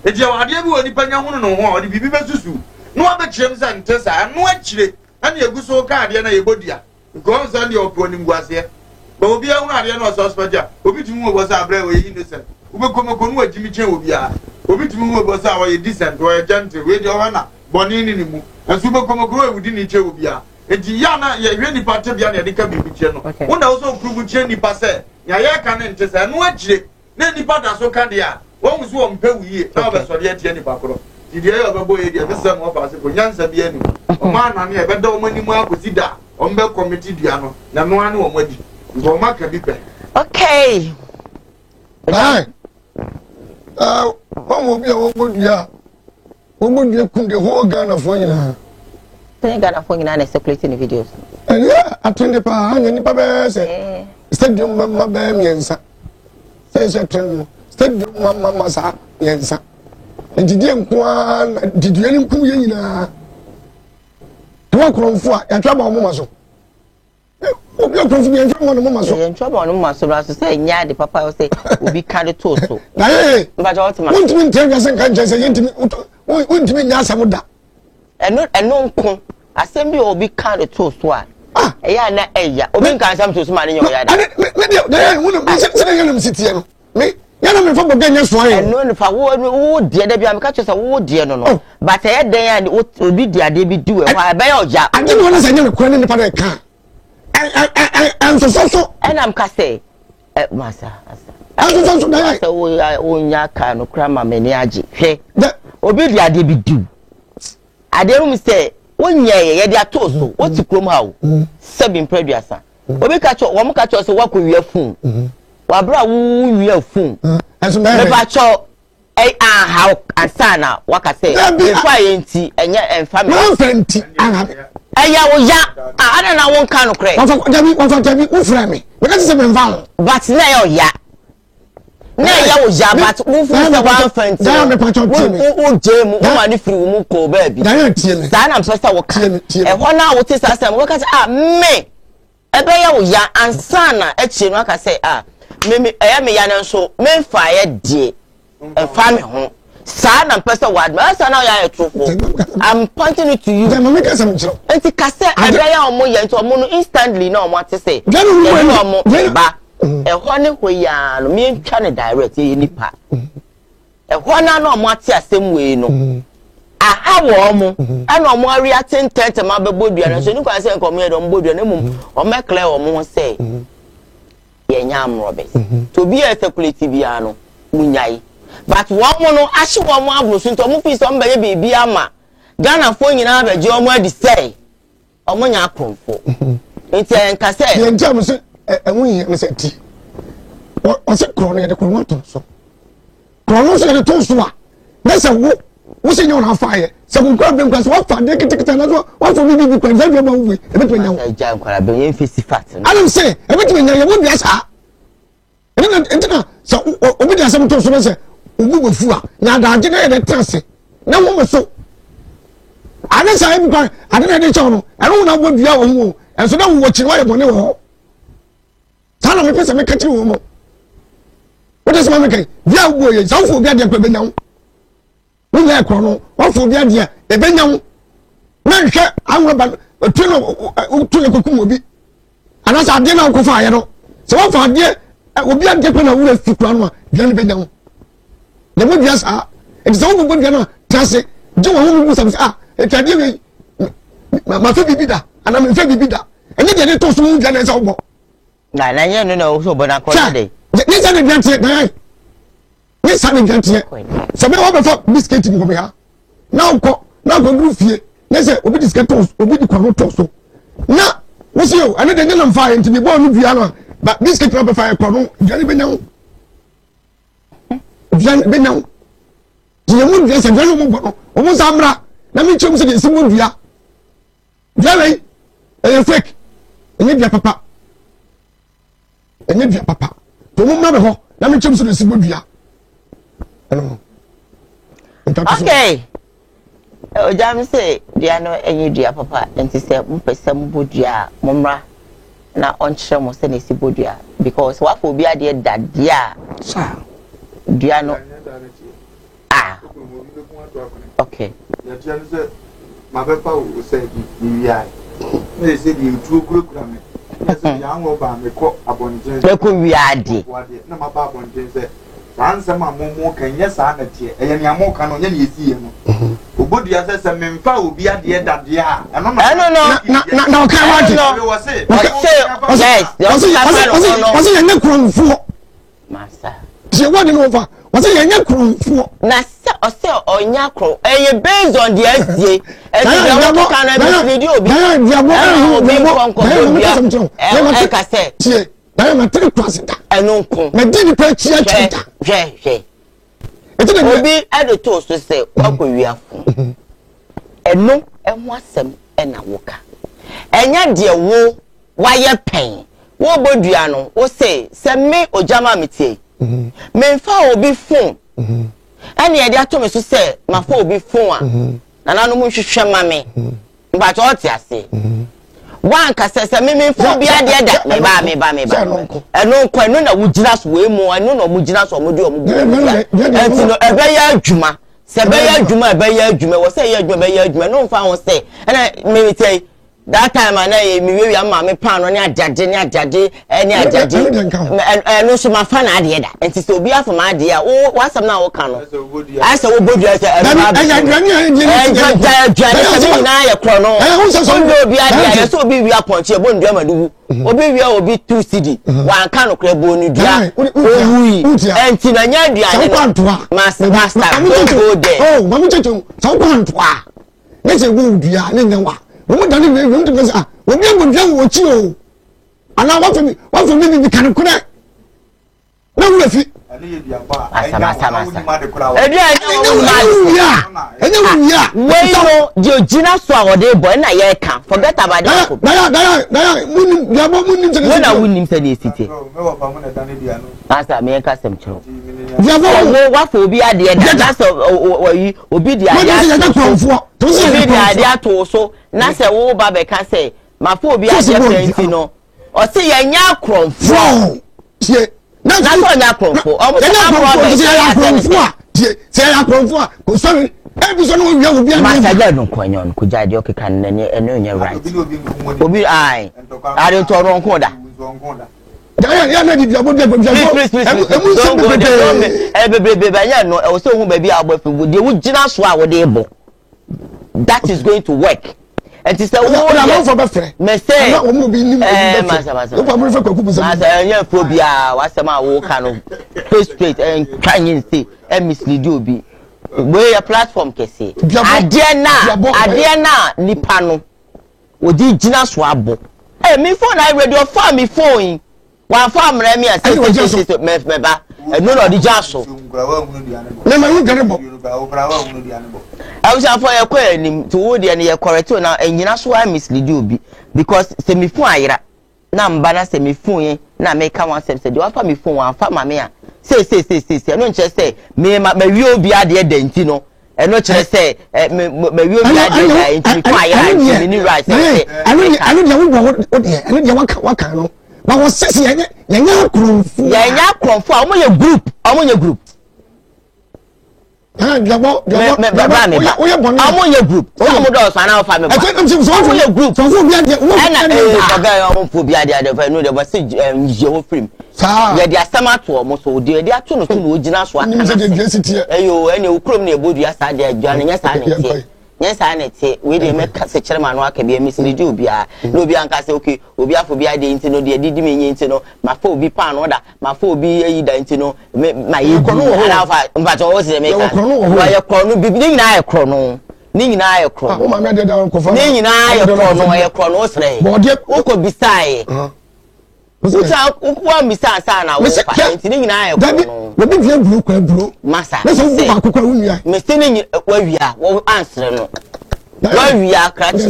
Speaker 1: enti ɛwɔ adeɛ bi wɔ nipa nya hunu ne ho a ɔde biribi bɛsusu na wabɛkyerɛ mu sɛ nte saa ɛno akyire Ɛna egu so ka adeɛ na yɛbɔ dua. Because ɔn sɛ deɛ ɔpɛ ɔnimguaseɛ. But obiara hunu adeɛ na ɔsuspect a, obi tumi hu obi sɛ abrɛ ɔyɛ innocent. Wobɛkɔ mɛkɔ no wagyimi kyɛn obiara. Obi tumi hu obi sɛ ɔyɛ decent, ɔyɛ gentle, wei deɛ ɔhɔ na bɔne ne ne mu. Nso wobɛkɔ mɛkɔ no ɔyɛ wudini kyɛn obiara. Nti yɛ a na yɛhwɛ nipa tebea na yɛde ka biribi kyerɛ no. Wo na wo sɛ opuruvu kyerɛ nipa sɛ nea yɛreka no nte saa. Ɛno akyire na nnipa da so ka deɛ a, wɔhu so wɔmpɛ wo yie na wɔbɛsɔre atia nipa korɔ. Nti deɛ ɛyɛ ɔbɛbɔ yɛ deɛ ɛsɛ sɛ ma ɔfa ase kɔ nyansa bi anim. Wɔn anane a ɛbɛda wɔn anim akɔsi da a wɔn bɛ kɔmiti dua no na ɛno ara ne wɔn adi. Nti wɔn aka bi pɛ.
Speaker 3: Okay.
Speaker 4: Ayi, wɔn mu bi a wɔbɔ dua a. Wɔn mu dua kum the whole Ghana foɔ nyinaa.
Speaker 3: Sɛ Ghana foɔ nyinaa na circulate ne videos.
Speaker 4: Ɛyɛ atende paa anya nipa bɛyɛ sɛ eh. stadium mama bɛyɛ mmiɛnsa sɛ ɛsɛ trend no stadium mama ma saa mmiɛnsa nti deɛ nko ara na didua no nkum yɛ nyinaa tɔwɔ korɔmfo a yɛatwa ma wɔn ma so. Obi ɔkɔmfo bi yɛntwerɛ ma no moma so.
Speaker 3: Yɛntwerɛ ma no moma so na so sɛ ɛnyɛ ade papa sɛ obi ka de too so.
Speaker 4: Na yɛ
Speaker 3: mpakyɛ wɔte ma.
Speaker 4: Wontumi ntia wiase nka nkyɛn sɛ yɛntumi wontumi nyɛ asɛm da.
Speaker 3: Ɛno ɛno nko asɛm bi a obi ka de too so a ah. ɛyɛ a na ɛya obi nka asɛm to so ma ne nyɛ ɔya da.
Speaker 4: Me deɛ na yɛ wone sɛ sɛ yɛ nam si teɛ no me yɛ na mefa bɔgɛ nyɛ soa yɛ.
Speaker 3: Ɛno nifa wo wo deɛ da bi a meka kyerɛ sɛ wo deɛ no no oh. but ɛyɛ dɛn a obi di adeɛ bi di wɔ hɔ a ɛbɛyɛ ɔya.
Speaker 4: Ade na ɔne sɛ nyɛ nokorɛ ne nipa na ɛka ɛnsosɔ so.
Speaker 3: Ɛna mka sɛ ɛ masa asa.
Speaker 4: Ɛnsosɔ so dɛ.
Speaker 3: Sɛ wo wo nya ka no kora ma m'ani agye hwɛ obi di adeɛ bi diw adeɛ no mu sɛ wonyɛ yɛ yɛde ato so mm. wote kurom ha o mm. sɛbi mpɛ aduasa mm. obi ka kyerɛ wɔn ka kyerɛ sɛ wakɔ wia fon wabere a wo wia fon mepa kyɛw ɛ anhaw ansa na waka sɛ mefa yɛ nti ɛnyɛ ɛnfa me.
Speaker 4: Wɔnfa nti anha me.
Speaker 3: Ɛyɛ wo ya a ada na wo nka no korɛ.
Speaker 4: Wɔnfa dabi wɔnfa dabi wo fira mi meka ti sɛ menfa ho.
Speaker 3: But na ɛyɛ ɔya na ɛyɛ wo ya but wo fi sɛ wɔnfa nti no wo gye mu wo ma ne firi wo mu kɔɔ baabi. Saa na mpɛ sɛ wo ka ɛhɔ na wote saa sɛ wɔka sɛ ah me. Ɛbɛyɛ wo ya ansa na akyire no aka sɛ, Ah, me, me, ɛyɛ me ya nanso memfaeɛ deɛ, ɛmfa me ho. Saa na mpɛ sɛ w'adwene, ɛyɛ saa na ɔyɛ ayɛ torofo. I'm pointing it to you.
Speaker 4: Deɛ ma meka sɛm nkyerɛ wo.
Speaker 3: Nti ka sɛ ɛbɛyɛ a wɔn yɛ nti wɔn no instantly na wɔn ate sɛ yɛne wɔn ba. Ɛhɔ ne hɔ yi ara no, mentwa no direct, yɛyɛ nipa. Ɛhɔ no ara na wɔate asɛm wei no. Aha wɔn ɛna wɔn awe ate ntɛntɛm abɛbɔ dua no nso ɛni kwan sɛ nka wɔn yɛ dɛ wɔn bɔ dua no mmom wɔn bɛklɛ wɔn ho sɛ yɛnyɛ amrɔbɛs. Nti obi a ɛsɛkulati biara no mo nyae. But wɔn no ahye wɔn aboro so nti wɔn fi sɛ wɔn bɛyɛ biribi ama Ghanafoɔ nyinaa bɛgye wɔn adi sɛ Ɔmo nyɛ akorɔmfo. Nti ɛnka sɛ.
Speaker 4: Deɛ nti a mo sɛ ɛho hia ne sɛ ti ɔsɛ korɔ no yɛde korɔ no ato so korɔ no nso yɛde to so a na sɛ wo wo sɛ nyɛ wɔn afa yɛ sɛ wo nkura bɛn kura sɛ wafa adeɛ ketekete na so wafa bi bi bi kura sɛ ɛdua ba wo wei ebetumi nya wo.
Speaker 3: Ɛgya nkura bɛn yɛn fesi fat no.
Speaker 4: Anam sɛ ebetumi nya yɛ wo dua saa. Ɛno na nti na sɛ obi de asɛm to so no sɛ obu bɛfu a na adagye na yɛde tena ase na wɔn so ade saa ebi kwan ade na yɛde kyɛw no ɛno wo na wɔ dua wɔ ho o ɛnso na wowɔ kyiri wayɛ bɔne wɔ hɔ saa na mepɛ sɛ meka kyerɛ wɔn mo wode sɛ ma meka dua a wobɔ yɛ sɛ wofo obi adeɛ kɔ ɛbɛnya wo Wo nyɛ korɔ no wafo obi adeɛ ɛbɛnya wo na nhwɛ anwura ba tu no tu no kɔkum obi anaasɛ adeɛ no a wokɔfa ayɛ no sɛ wafa adeɛ obi adeɛ pɛ na wura fi kura no a dua no bɛnya wo na ɛbɔ dua saa nti sɛ wobɛbɔ dua no a tena ase gye wɔn ho mu sɛm sɛ ah ɛtwa adeɛ wei mafa biribi da anaa memfa biribi da ɛnyɛ deɛ ne tɔ so mu dua na ɛsɛ wobɔ
Speaker 3: na na nyɛ no na ɔwɔ sɛ ɔbɔ no akɔ ne de
Speaker 4: ne sɛ ne dua teɛ na ne sa ne dwanteɛ sɛ bɛyɛ wɔbɛfa bisiketi mu kɔbɛha na wokɔ na akɔduru fie na sɛ obi de sika tɔ obi de kɔno tɔ so na wosi o ɛno de ne nam fa yɛ nti mebɔɔ no dua no a ba bisiketi na bɛfa yɛ kɔno dua no bɛnya wo dua no bɛnya wo nti yɛn mu dua sɛ dua no wɔn bɔ no wɔn nsa mmra na menkyerɛ mu sɛ deɛ esi mu dua dua wei ɛyɛ fake ɛnyɛ dua papa. Ɛnyɛ dua papa. Nti ɔmo mmra me hɔ na me nkyɛm sɛ esi bɔ dua. Ɛno no.
Speaker 3: Okay. Ogya mi sɛ dua no ɛnyɛ dua papa nti sɛ mopɛ sɛ mobɔ dua a mommra na ɔnkyerɛ mo sɛ na esi bɔ dua because wafa obi adeɛ da deɛ a dua no Ah. Okay.
Speaker 1: Yɛkyerɛ no sɛ mabɛfa wo sɛ bi mewiae na ɛsɛ deɛ ɛtuo kurakura me na sɛ deɛ anwɔ baa mekɔ abɔnten
Speaker 3: sɛ mɛkɔ wia ade
Speaker 1: na maba abɔnten sɛ saa nsɛm a mo ka nyɛ saa na teɛ ɛyɛ nea mo ka no nyɛ nea ɛsi yɛ no obodua sɛ sɛ memfa obi adeɛ dadeɛ a ɛno
Speaker 3: na ɛno no
Speaker 4: na na na ɔka wagye
Speaker 1: ɔse
Speaker 3: ɔse
Speaker 4: ɔse ɔse yɛnyɛ kurɔnfoɔ
Speaker 3: Masa.
Speaker 4: Tie word no wɔfa. Wɔsɛ yɛnyɛ korɔnfoɔ.
Speaker 3: Na sɛ ɔsɛ ɔnya korɔ ɛyɛ based on deɛ asie. Ɛti deɛ wɔkeka no ɛbi obi. Ɛna obi nkɔnkɔ dua ɛka sɛ.
Speaker 4: Tie na ma tere to ase da.
Speaker 3: Ɛno nko.
Speaker 4: Na di nipa akyi akyi da.
Speaker 3: Hwɛ hwɛ. Obi ɛde to so sɛ wakɔ wiafo. Ɛno ɛho asɛm ɛna woka. Ɛnyɛ deɛ wo wayɛ pɛn. Worebɔ dua no, wose, sɛ me ogyama a metie yi, memfaa obi fon ɛne ɛde ato me so sɛ mafa obi fon a, nananom nhwehwɛ ma me. Mpakyɛ ɔte ase. Wankasa sɛ me memfa obi adeɛ da. Meba meba meba. Ɛno nko ɛno na wogyina so wei mu ɛno na wɔn gyina so wɔn de wɔn bu wɔn dua. Ɛnti no ɛbɛyɛ adwuma. Sɛ ɛbɛyɛ adwuma ɛbɛyɛ adwuma ɛwɔ sɛ ɛyɛ adwuma ɛbɛyɛ adwuma ɛno nfa ho sɛ ɛna me sɛ that time a na yɛ mewiawia maame paano ne adeade ne adeade ne adeade ɛno nso mafa n'adeɛ da nti sɛ obi afa m'adeɛ a wo w'asɛm no a woka no ayɛ sɛ wobɔ dua sɛ ɛno ba
Speaker 4: ɛyɛ aduane a ɛyɛ
Speaker 3: ɛyɛ aduane sɛ ne nyinaa yɛ korɔ no wonyɛ obi adeɛ a yɛ sɛ obi wia pɔnkye ɛbɔ ndua ma no wu mhm. obi wia obi tu sidi mhm. wanka nokorɛ bɔ ne dua owui ɛnti na nyɛ aduane no master don't go there.
Speaker 4: Oh, maame kyekye sɛ wokɔ antoa ne sɛ wo dua ne nyɛ wa wɔn da ne wie wɔn tumi sɛ ah obi abɔ dua wɔ akyi o anaa wafa mi wafa mi bibi kan korɛ na wura fi.
Speaker 3: Asam asam asam. Ebi a ɛnyɛ wɔn mu adi.
Speaker 4: Ɛnyɛ wo wia.
Speaker 3: Wei no deɛ ogyina so a ɔde bɔ ɛna yɛ ka forget about that.
Speaker 4: Daya daya daya mu nim deɛ bɔ mu nim sɛ.
Speaker 3: Wo na wo nim sɛ deɛ esi te. Asa mi yɛn ka sɛm kyerɛw.
Speaker 4: Wo
Speaker 3: wafa obi adeɛ da na sɛ ɔyi obi de adeɛ ato so obi de adeɛ ato so na sɛ wo ba bɛka sɛ mafa obi adeɛ fɛ nti no ɔsi yɛn nyɛ akorɔmfoɔ.
Speaker 4: Na
Speaker 3: sɛ ɔnyɛ akorɔmfoɔ ɔmo sɛ amorɔbɛ
Speaker 4: sɛ yɛyɛ akorɔmfoɔ a tie sɛ yɛyɛ akorɔmfoɔ a kò sɔre ebi sɔ ne wɔwia obi adeɛ.
Speaker 3: Masa gya no nkɔ ɛnyɛ ɔno kò gya deɛ ɔkeka no n'ani ɛno nyɛ right obi ayi ade ntɔ ɔno nko da.
Speaker 4: Yàrá yàrá di duabɔ duabɔ duabɔ.
Speaker 3: Please please please
Speaker 4: Emu nsɛm
Speaker 3: don't go there don't be
Speaker 4: bebree.
Speaker 3: ɛ bebrebe bɛ nyɛ no ɛwɔ sɛ ohun baabi a abɔ efi deɛ wogyina so a wɔde bɔ that is going to work nti sɛ wo
Speaker 4: yɛ amanfo bɛ fɛ
Speaker 3: mɛ sɛ
Speaker 4: ɛna wɔn mu bi nim obi
Speaker 3: ɛɛ
Speaker 4: bɛ
Speaker 3: masa
Speaker 4: fɛ
Speaker 3: masa
Speaker 4: nipa mo fɛ kwaku busa
Speaker 3: masa ɛnyɛ fo biara wasɛm a wɔka no face straight ɛntwa nye nse ɛmislead obi wei yɛ platform kɛseɛ adeɛ na adeɛ na nipa no. Wɔde gyina so abɔ. Ee me phone ayɛ ready ɔfaa me phone yi wamfa ammrɛ me a sesesese mɛba ɛno na ɔde gyina so.
Speaker 4: Ne ma yi dwane bɔ.
Speaker 3: Abusuafo yɛ kɔ anim nti wo deɛ no yɛ correct o na ɛnyina so a mislead obi because sɛ me phone ayera na mba na sɛ me phone yi na meka ho asɛm sɛ deɛ wafa me phone wamfa ma me a seeseeseesei ɛno nkyerɛ sɛ me ma mawie obi adeɛ da nti no ɛno kyerɛ sɛ ɛ me mawie obi adeɛ da nti me phone ayera nti me ni right sɛ sɛ
Speaker 4: ɛno deɛ ɛno deɛ wobɔ wo deɛ ɛno deɛ waka waka no ba wɔ sisi yɛnyɛ yɛnyɛ akorɔmfo
Speaker 3: yɛnyɛ akorɔmfo a wɔn yɛ group wɔn yɛ group. Ɔmo yɛ group sɛ ɔmo dɔɔso anaa ɔfa mi ba ɔmo yɛ group ɛna ee bɔbɛ ɔmo fo bi adeɛ adeɛ fɛ no deɛ wɔsi yɛ hɔ firim yɛde asɛm ato ɔmo so deɛ yɛde ato no so na ogyina so aka n'asɛm ɛyɛ o ɛna okurom na ebo dua saa deɛ dua no nyɛ saa na ɛteɛ nyɛ saa na ɛteɛ wei deɛ mɛka sɛ kyerɛ ma ano aka bi ɛmi siri di obiara na obiara nka sɛ okay obi afɔ bi adeɛ nti no deɛ didi mi nye nti no ma fɔ obi paano da ma fɔ obi ayi da nti no me ma yɛ di ana fa mpatsɔ o sɛ meka wɔyɛ korɔ no bibi ne nyinaa yɛ korɔ no ne nyinaa yɛ korɔ no ne nyinaa yɛ korɔ no ɔyɛ korɔ no o srɛ wokɔ bisaeɛ wotwa wokɔ bisa ansa na wofa nti ne nyinaa yɛ korɔ no
Speaker 4: obi dua buro kɔ aburo
Speaker 3: masa
Speaker 4: ne sɛ wobu baako kɔ wonwia
Speaker 3: mese ne nyina wawia wɔ ansrɛ no wawia krakye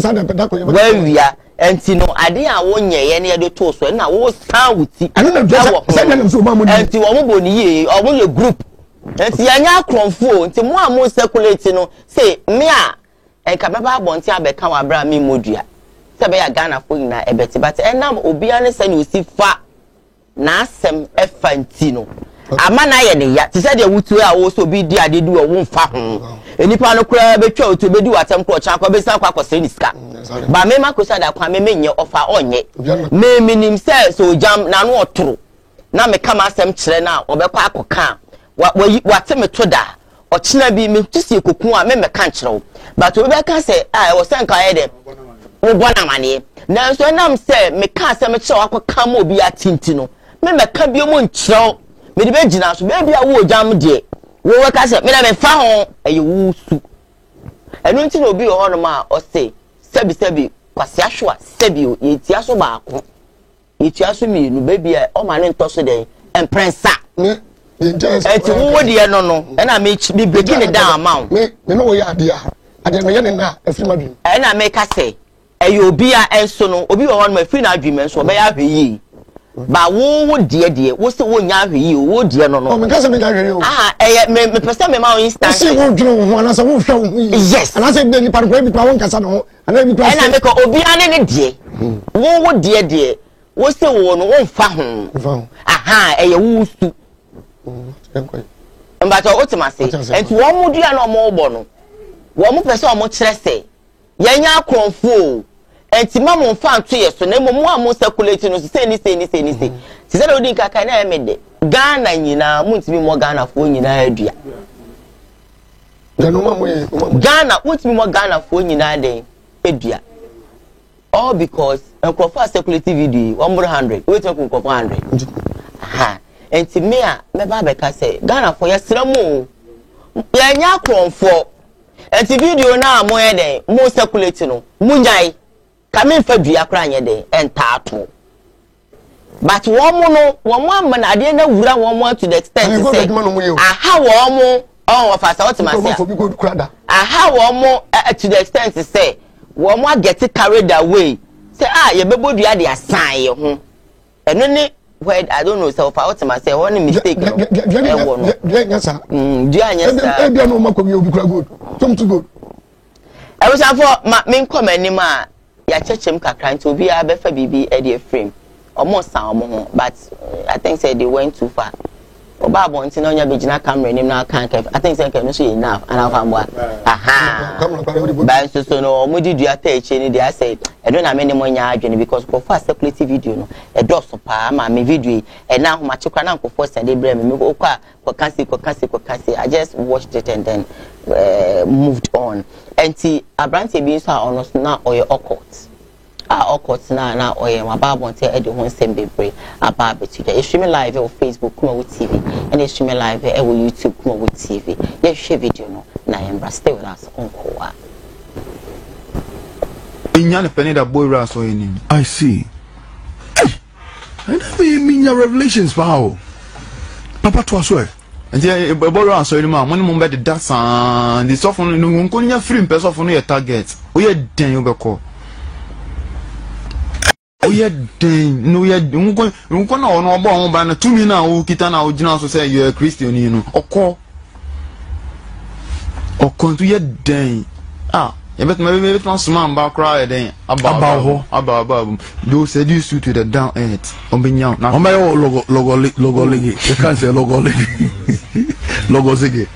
Speaker 3: wawia Ɛnti no adeɛ a wo nyɛeɛ no yɛde too so ɛna wo san wo ti
Speaker 4: ɛwɔ ho
Speaker 3: ɛnti wɔn bɔ ne yie wɔn yɛ group ɛnti yɛnyɛ akorɔmfoɔ o nti mo a mo circulate no se me a nka mɛba abɔnten abɛka wɔ abere a me mmɔ dua sɛ ɛbɛyɛ a Ghanafoɔ nyinaa ɛbɛte but ɛnam obiara ne sɛnea osi fa n'asɛm fa nti no, ama no ayɛ ne ya te sɛ deɛ wotue a wowɔ sɛ obi di adeɛ di wɔ wo mfa ho nnipa no koraa bɛtwa otu bɛdi w'atɛm korɔ ɔkyena koraa bɛsan akɔ akɔsrɛ ne sika mm, ba me ma kosi adakwa me menyɛ ɔfa ɔnyɛ me menim sɛ sɛ ogyam n'ano ɔtoro na meka m'asɛm kyerɛ no a ɔbɛkɔ akɔka a wate me to da Ɔkyena bi metu si ekoku a memmɛka nkyerɛ wo. But obi bɛka sɛ ah ɛwɔ sɛ nka ɔyɛ dɛ wobɔ no amaneɛ. Nanso ɛnam sɛ meka asɛm kyerɛ wo akɔka ma obi ate nti no, memmɛka bio mu nkyerɛ wo. Mede bɛgyina so. Baabi a wowɔ gyam deɛ, wobɛka sɛ me na memfa ho. Ɛyɛ wo su. Ɛno nti na obi wɔ hɔnom a ɔse sɛbisɛbi Kwasi Ahwewa sɛbi o, yɛtia so baako. Yɛtua so mmienu, baabi a ɔma no ntɔ so dɛn mprɛnsa. Ɛnti wo deɛ no no, ɛna me me breaking it down ama wo.
Speaker 4: Me me ne wo yɛ adeɛ a, adeɛ meyɛ ne nna a ɛfiri m'adwene mu.
Speaker 3: Ɛna meka sɛ, ɛyɛ obi a ɛnso no, obi wɔ hɔ nom ɛfiri n'adwene mu ɛnso ɔbɛyɛ ahwɛ yie. Ba wo wo deɛ deɛ, wo se wo nya ahwɛ yie, wo deɛ no no.
Speaker 4: Ɔ menka sɛ menya ahwɛ yie o.
Speaker 3: Ah, ɛyɛ me mepɛ sɛ mema wo instance.
Speaker 4: Wo se wo dwene wo ho anaasɛ wo hwɛ wo ho yie.
Speaker 3: Yes.
Speaker 4: Anaasɛ ebi nipa no koraa ebi koraa wo nkasa ne ho.
Speaker 3: Ɛna meka obiara ne ne deɛ. Wo wo deɛ deɛ wo se wo no womfa ho. Aha ɛyɛ wo su. Mbatɔ wote ma se. Nti wɔn mo dua na wɔn bɔ no wɔn pɛ sɛ wɔn kyerɛ sɛ yɛnyɛ akorɔmfoɔ o. Nti ma mo nfa nto yɛ so na mmom mo a mo circulate no so sei ne sei ne sei ne sei. Te sɛ deɛ wodi nka kan na ɛyɛ me de. Ghana nyinaa montumi mmɔ Ghanafoɔ nyinaa dua. Ghana wontumi mmɔ Ghanafoɔ nyinaa dɛn dua. All because nkurɔfoɔ a circulate video yi wɔn boro 100 wobɛtumi aku nkurɔfoɔ 100. Aha nti me a mɛba abɛka sɛ Ghanafoɔ yɛsrɛ mo o yɛnyɛ akorɔmfoɔ nti video no a moyɛ dɛn mo circulate no monyae ka memfa dua koraa nyɛ dɛn ɛntaa to. But wɔn no wɔn ama no adeɛ no awura wɔn to the extent sɛ aha wɔn ɔn wɔfa sɛ ɔte ma se aha wɔn to the extent sɛ wɔn agɛte carried away sɛ a yɛbɛbɔ dua de asan yɛ ho ɛno ne where I don't know sɛ ɔfa ɔte ma se ɛhɔ ne mistake no ɛwɔ no
Speaker 4: dua nyɛ saa
Speaker 3: dua nyɛ saa
Speaker 4: ebi ɛna ɔma kɔ bi obi kura gold tom to gold.
Speaker 3: Abusuafo ma menkɔ m'anim a Yɛakyekyem kakra nti obiara bɛfa biribi de afiri mu. Wɔn san wɔn ho but I think sɛ they went too far. Ɔba abɔnten na ɔnya bɛgyina camera anim na aka nka I think sɛ nka ɛno nso yɛ enough anaa ɔfa mboa. Ahaa. Ba nso so no wɔn de dua ta akyire no deɛ asɛ ɛno na me ne mo nyɛ adwene because nkurɔfoɔ a circulate video no ɛdɔɔso paa ama me video yi ɛna ahomakye koraa na nkurɔfoɔ sɛnde brɛ me mekɔ a kɔka sei kɔka sei kɔka sei I just watched it and then moved on ɛnti aberanteɛ bi nso a ɔno nso na ɔyɛ occult a occult na na ɔyɛ waba abɔnten ɛde ho nsɛm bebree aba abɛto dwa yɛstream live ɛwɔ Facebook Kumawu TV ɛna yɛstream live ɛwɔ YouTube Kumawu TV yɛhwɛ video no na yɛmbra stay with us nkoa.
Speaker 1: Nya ne pɛ ne da bɔ wura asɔre anim.
Speaker 8: I see. Hey! Ɛna mi mi nya revelations paa o. Papa to aso ɛ.
Speaker 1: Nti ɛbɔ wura asɔre no mu a mo ne mo bɛ deda saa nti sɔfo no no nko nya firi mpɛ sɔfo no yɛ target woyɛ dɛn wobɛkɔ woyɛ dɛn no woyɛ nko nko na ɔno ɔbɔ ho ban no tumi no a wokita na wogyina so sɛ yɛ kristiani no ɔkɔ Ɔkɔ nso yɛ dɛn a yɛbɛtumi yɛbɛtumi asoma mba koraa yɛ dɛn aba
Speaker 8: aba hɔ
Speaker 1: aba aba they will seduce you to the down earth ɔbɛnya wo na
Speaker 8: ɔbɛyɛ wɔ lɔgɔ lɔgɔli lɔgɔligi yɛka nsɛ lɔgɔligi lɔgɔsigi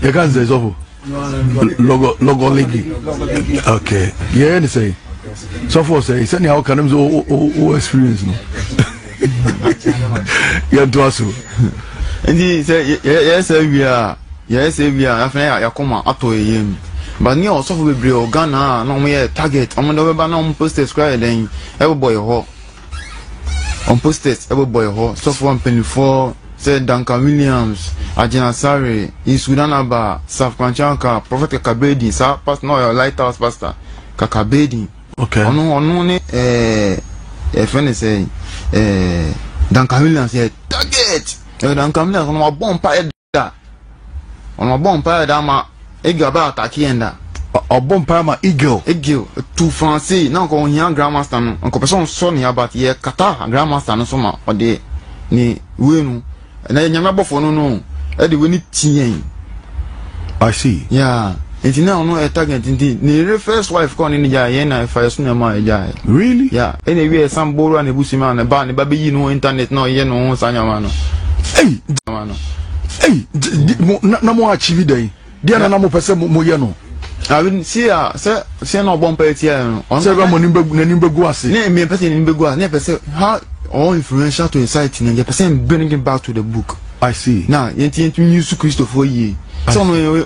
Speaker 8: yɛka nsɛ sɔfo lɔgɔ lɔgɔligi ok yɛyɛ ne sɛ sɔfo sɛ sɛnea ɔka no sɛ o o experience no yɛntoa so.
Speaker 1: Nti sɛ yɛyɛ sɛ wie a yɛyɛ sɛ wie a afei yɛakoma atɔ yɛ yam but ne ɔsɔfo bebree wɔ Ghana a na wɔn yɛ target wɔn de wɔbɛba na wɔn posters kora yɛ dɛn ɛbɛbɔ yɛ hɔ wɔn posters ɛbɛbɔ yɛ hɔ sɔfo mpanimfoɔ sɛ Duncan Williams Agyinasare Nsu Nanaba Saf Kwankyanka Prophet Kakabedi saa pastor na ɔyɛ Lighthouse pastor Kakabedi.
Speaker 8: Okay.
Speaker 1: Ɔno ɔno ne ɛɛ yɛfrɛ ne sɛ ɛɛ Duncan Williams yɛ target. Ɛɛ Duncan Williams ɔno wabɔ mpa yɛ da. Ɔno wabɔ mpa yɛ da ama Eagle abɛ atake yɛn da.
Speaker 8: Ɔbɔ mpa ma Eagle.
Speaker 1: Eagle tu France na nka ɔhia Grandmaster no nka ɔpɛ sɛ ɔnsɔ ne abat yɛ kata Grandmaster no so ma ɔde ne wei no. Ɛnɛ yɛ nyame abɔfoɔ no no ɛde wei ne ti yɛn.
Speaker 8: I see.
Speaker 1: Yeah. Nti na ɔno ɛ target nti ne yere first wife kɔ ne ne gyae yɛn na ɛfa yɛ so na ɛma ɛgyae.
Speaker 8: Really?
Speaker 1: Yeah. Ɛna ewie ɛsan bowura ne busua mu a ne ba ne ba bɛyi ne ho internet na ɔyɛ ne ho saa nyama no.
Speaker 8: Hey.
Speaker 1: Nyama no.
Speaker 8: Hey, na mo achieve dɛn? Deɛ na na mo pɛ sɛ mo yɛ no.
Speaker 1: Abi si a sɛ sɛ na ɔbɔ mpa etia yɛ no.
Speaker 8: Sɛ ɛbɛ mo n'anim bɛ gu ase.
Speaker 1: Ne mi pɛ sɛ n'anim bɛ gu ase ne pɛ sɛ how all influential to society na yɛ pɛ sɛ bring it back to the book.
Speaker 8: I see.
Speaker 1: Na yɛn ti yɛn ti use Kristofo yie. Sɛ ɔno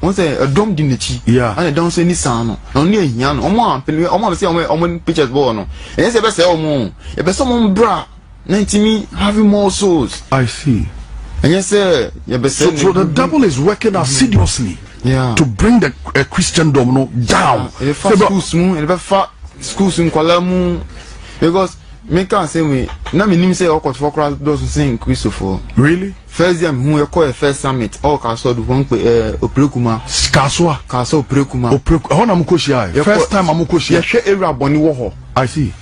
Speaker 1: wɔn sɛ ɛdɔm di n'akyi.
Speaker 8: Yeah.
Speaker 1: Ɛna ɛdɔm nso ani san no. Na ɔno ehia no. Wɔn a mpanyinfoɔ wɔn a sɛ wɔn wɔn pictures bɔɔ no. Ɛnyɛ sɛ ɛbɛsɛ wɔn o. Yɛpɛ sɛ wɔn bra. Na ntumi having more souls.
Speaker 8: I see.
Speaker 1: Ɛnyɛ sɛ yɛbɛsɛ.
Speaker 8: So, so the devil is working assiduously.
Speaker 1: Yeah.
Speaker 8: To bring the Christendom no down.
Speaker 1: Yɛbɛfa schools mu, yɛbɛfa schools nkwadaa mu because me ka asɛm yi na me nim sɛ ɔkɔtofo koraa dɔɔso sen Kristofoɔ.
Speaker 8: Really?
Speaker 1: First day mehu yɛkɔ yɛ first summit ɔwɔ Kasoa du hɔ nkpe ɛɛ Operekuma.
Speaker 8: Kasoa.
Speaker 1: Kasoa Operekuma.
Speaker 8: Opereku ɛhɔ na mo kɔ hyia yɛ. First time a mo kɔ hyia.
Speaker 1: Yɛhwɛ ewura bɔne wɔ hɔ.
Speaker 8: I see.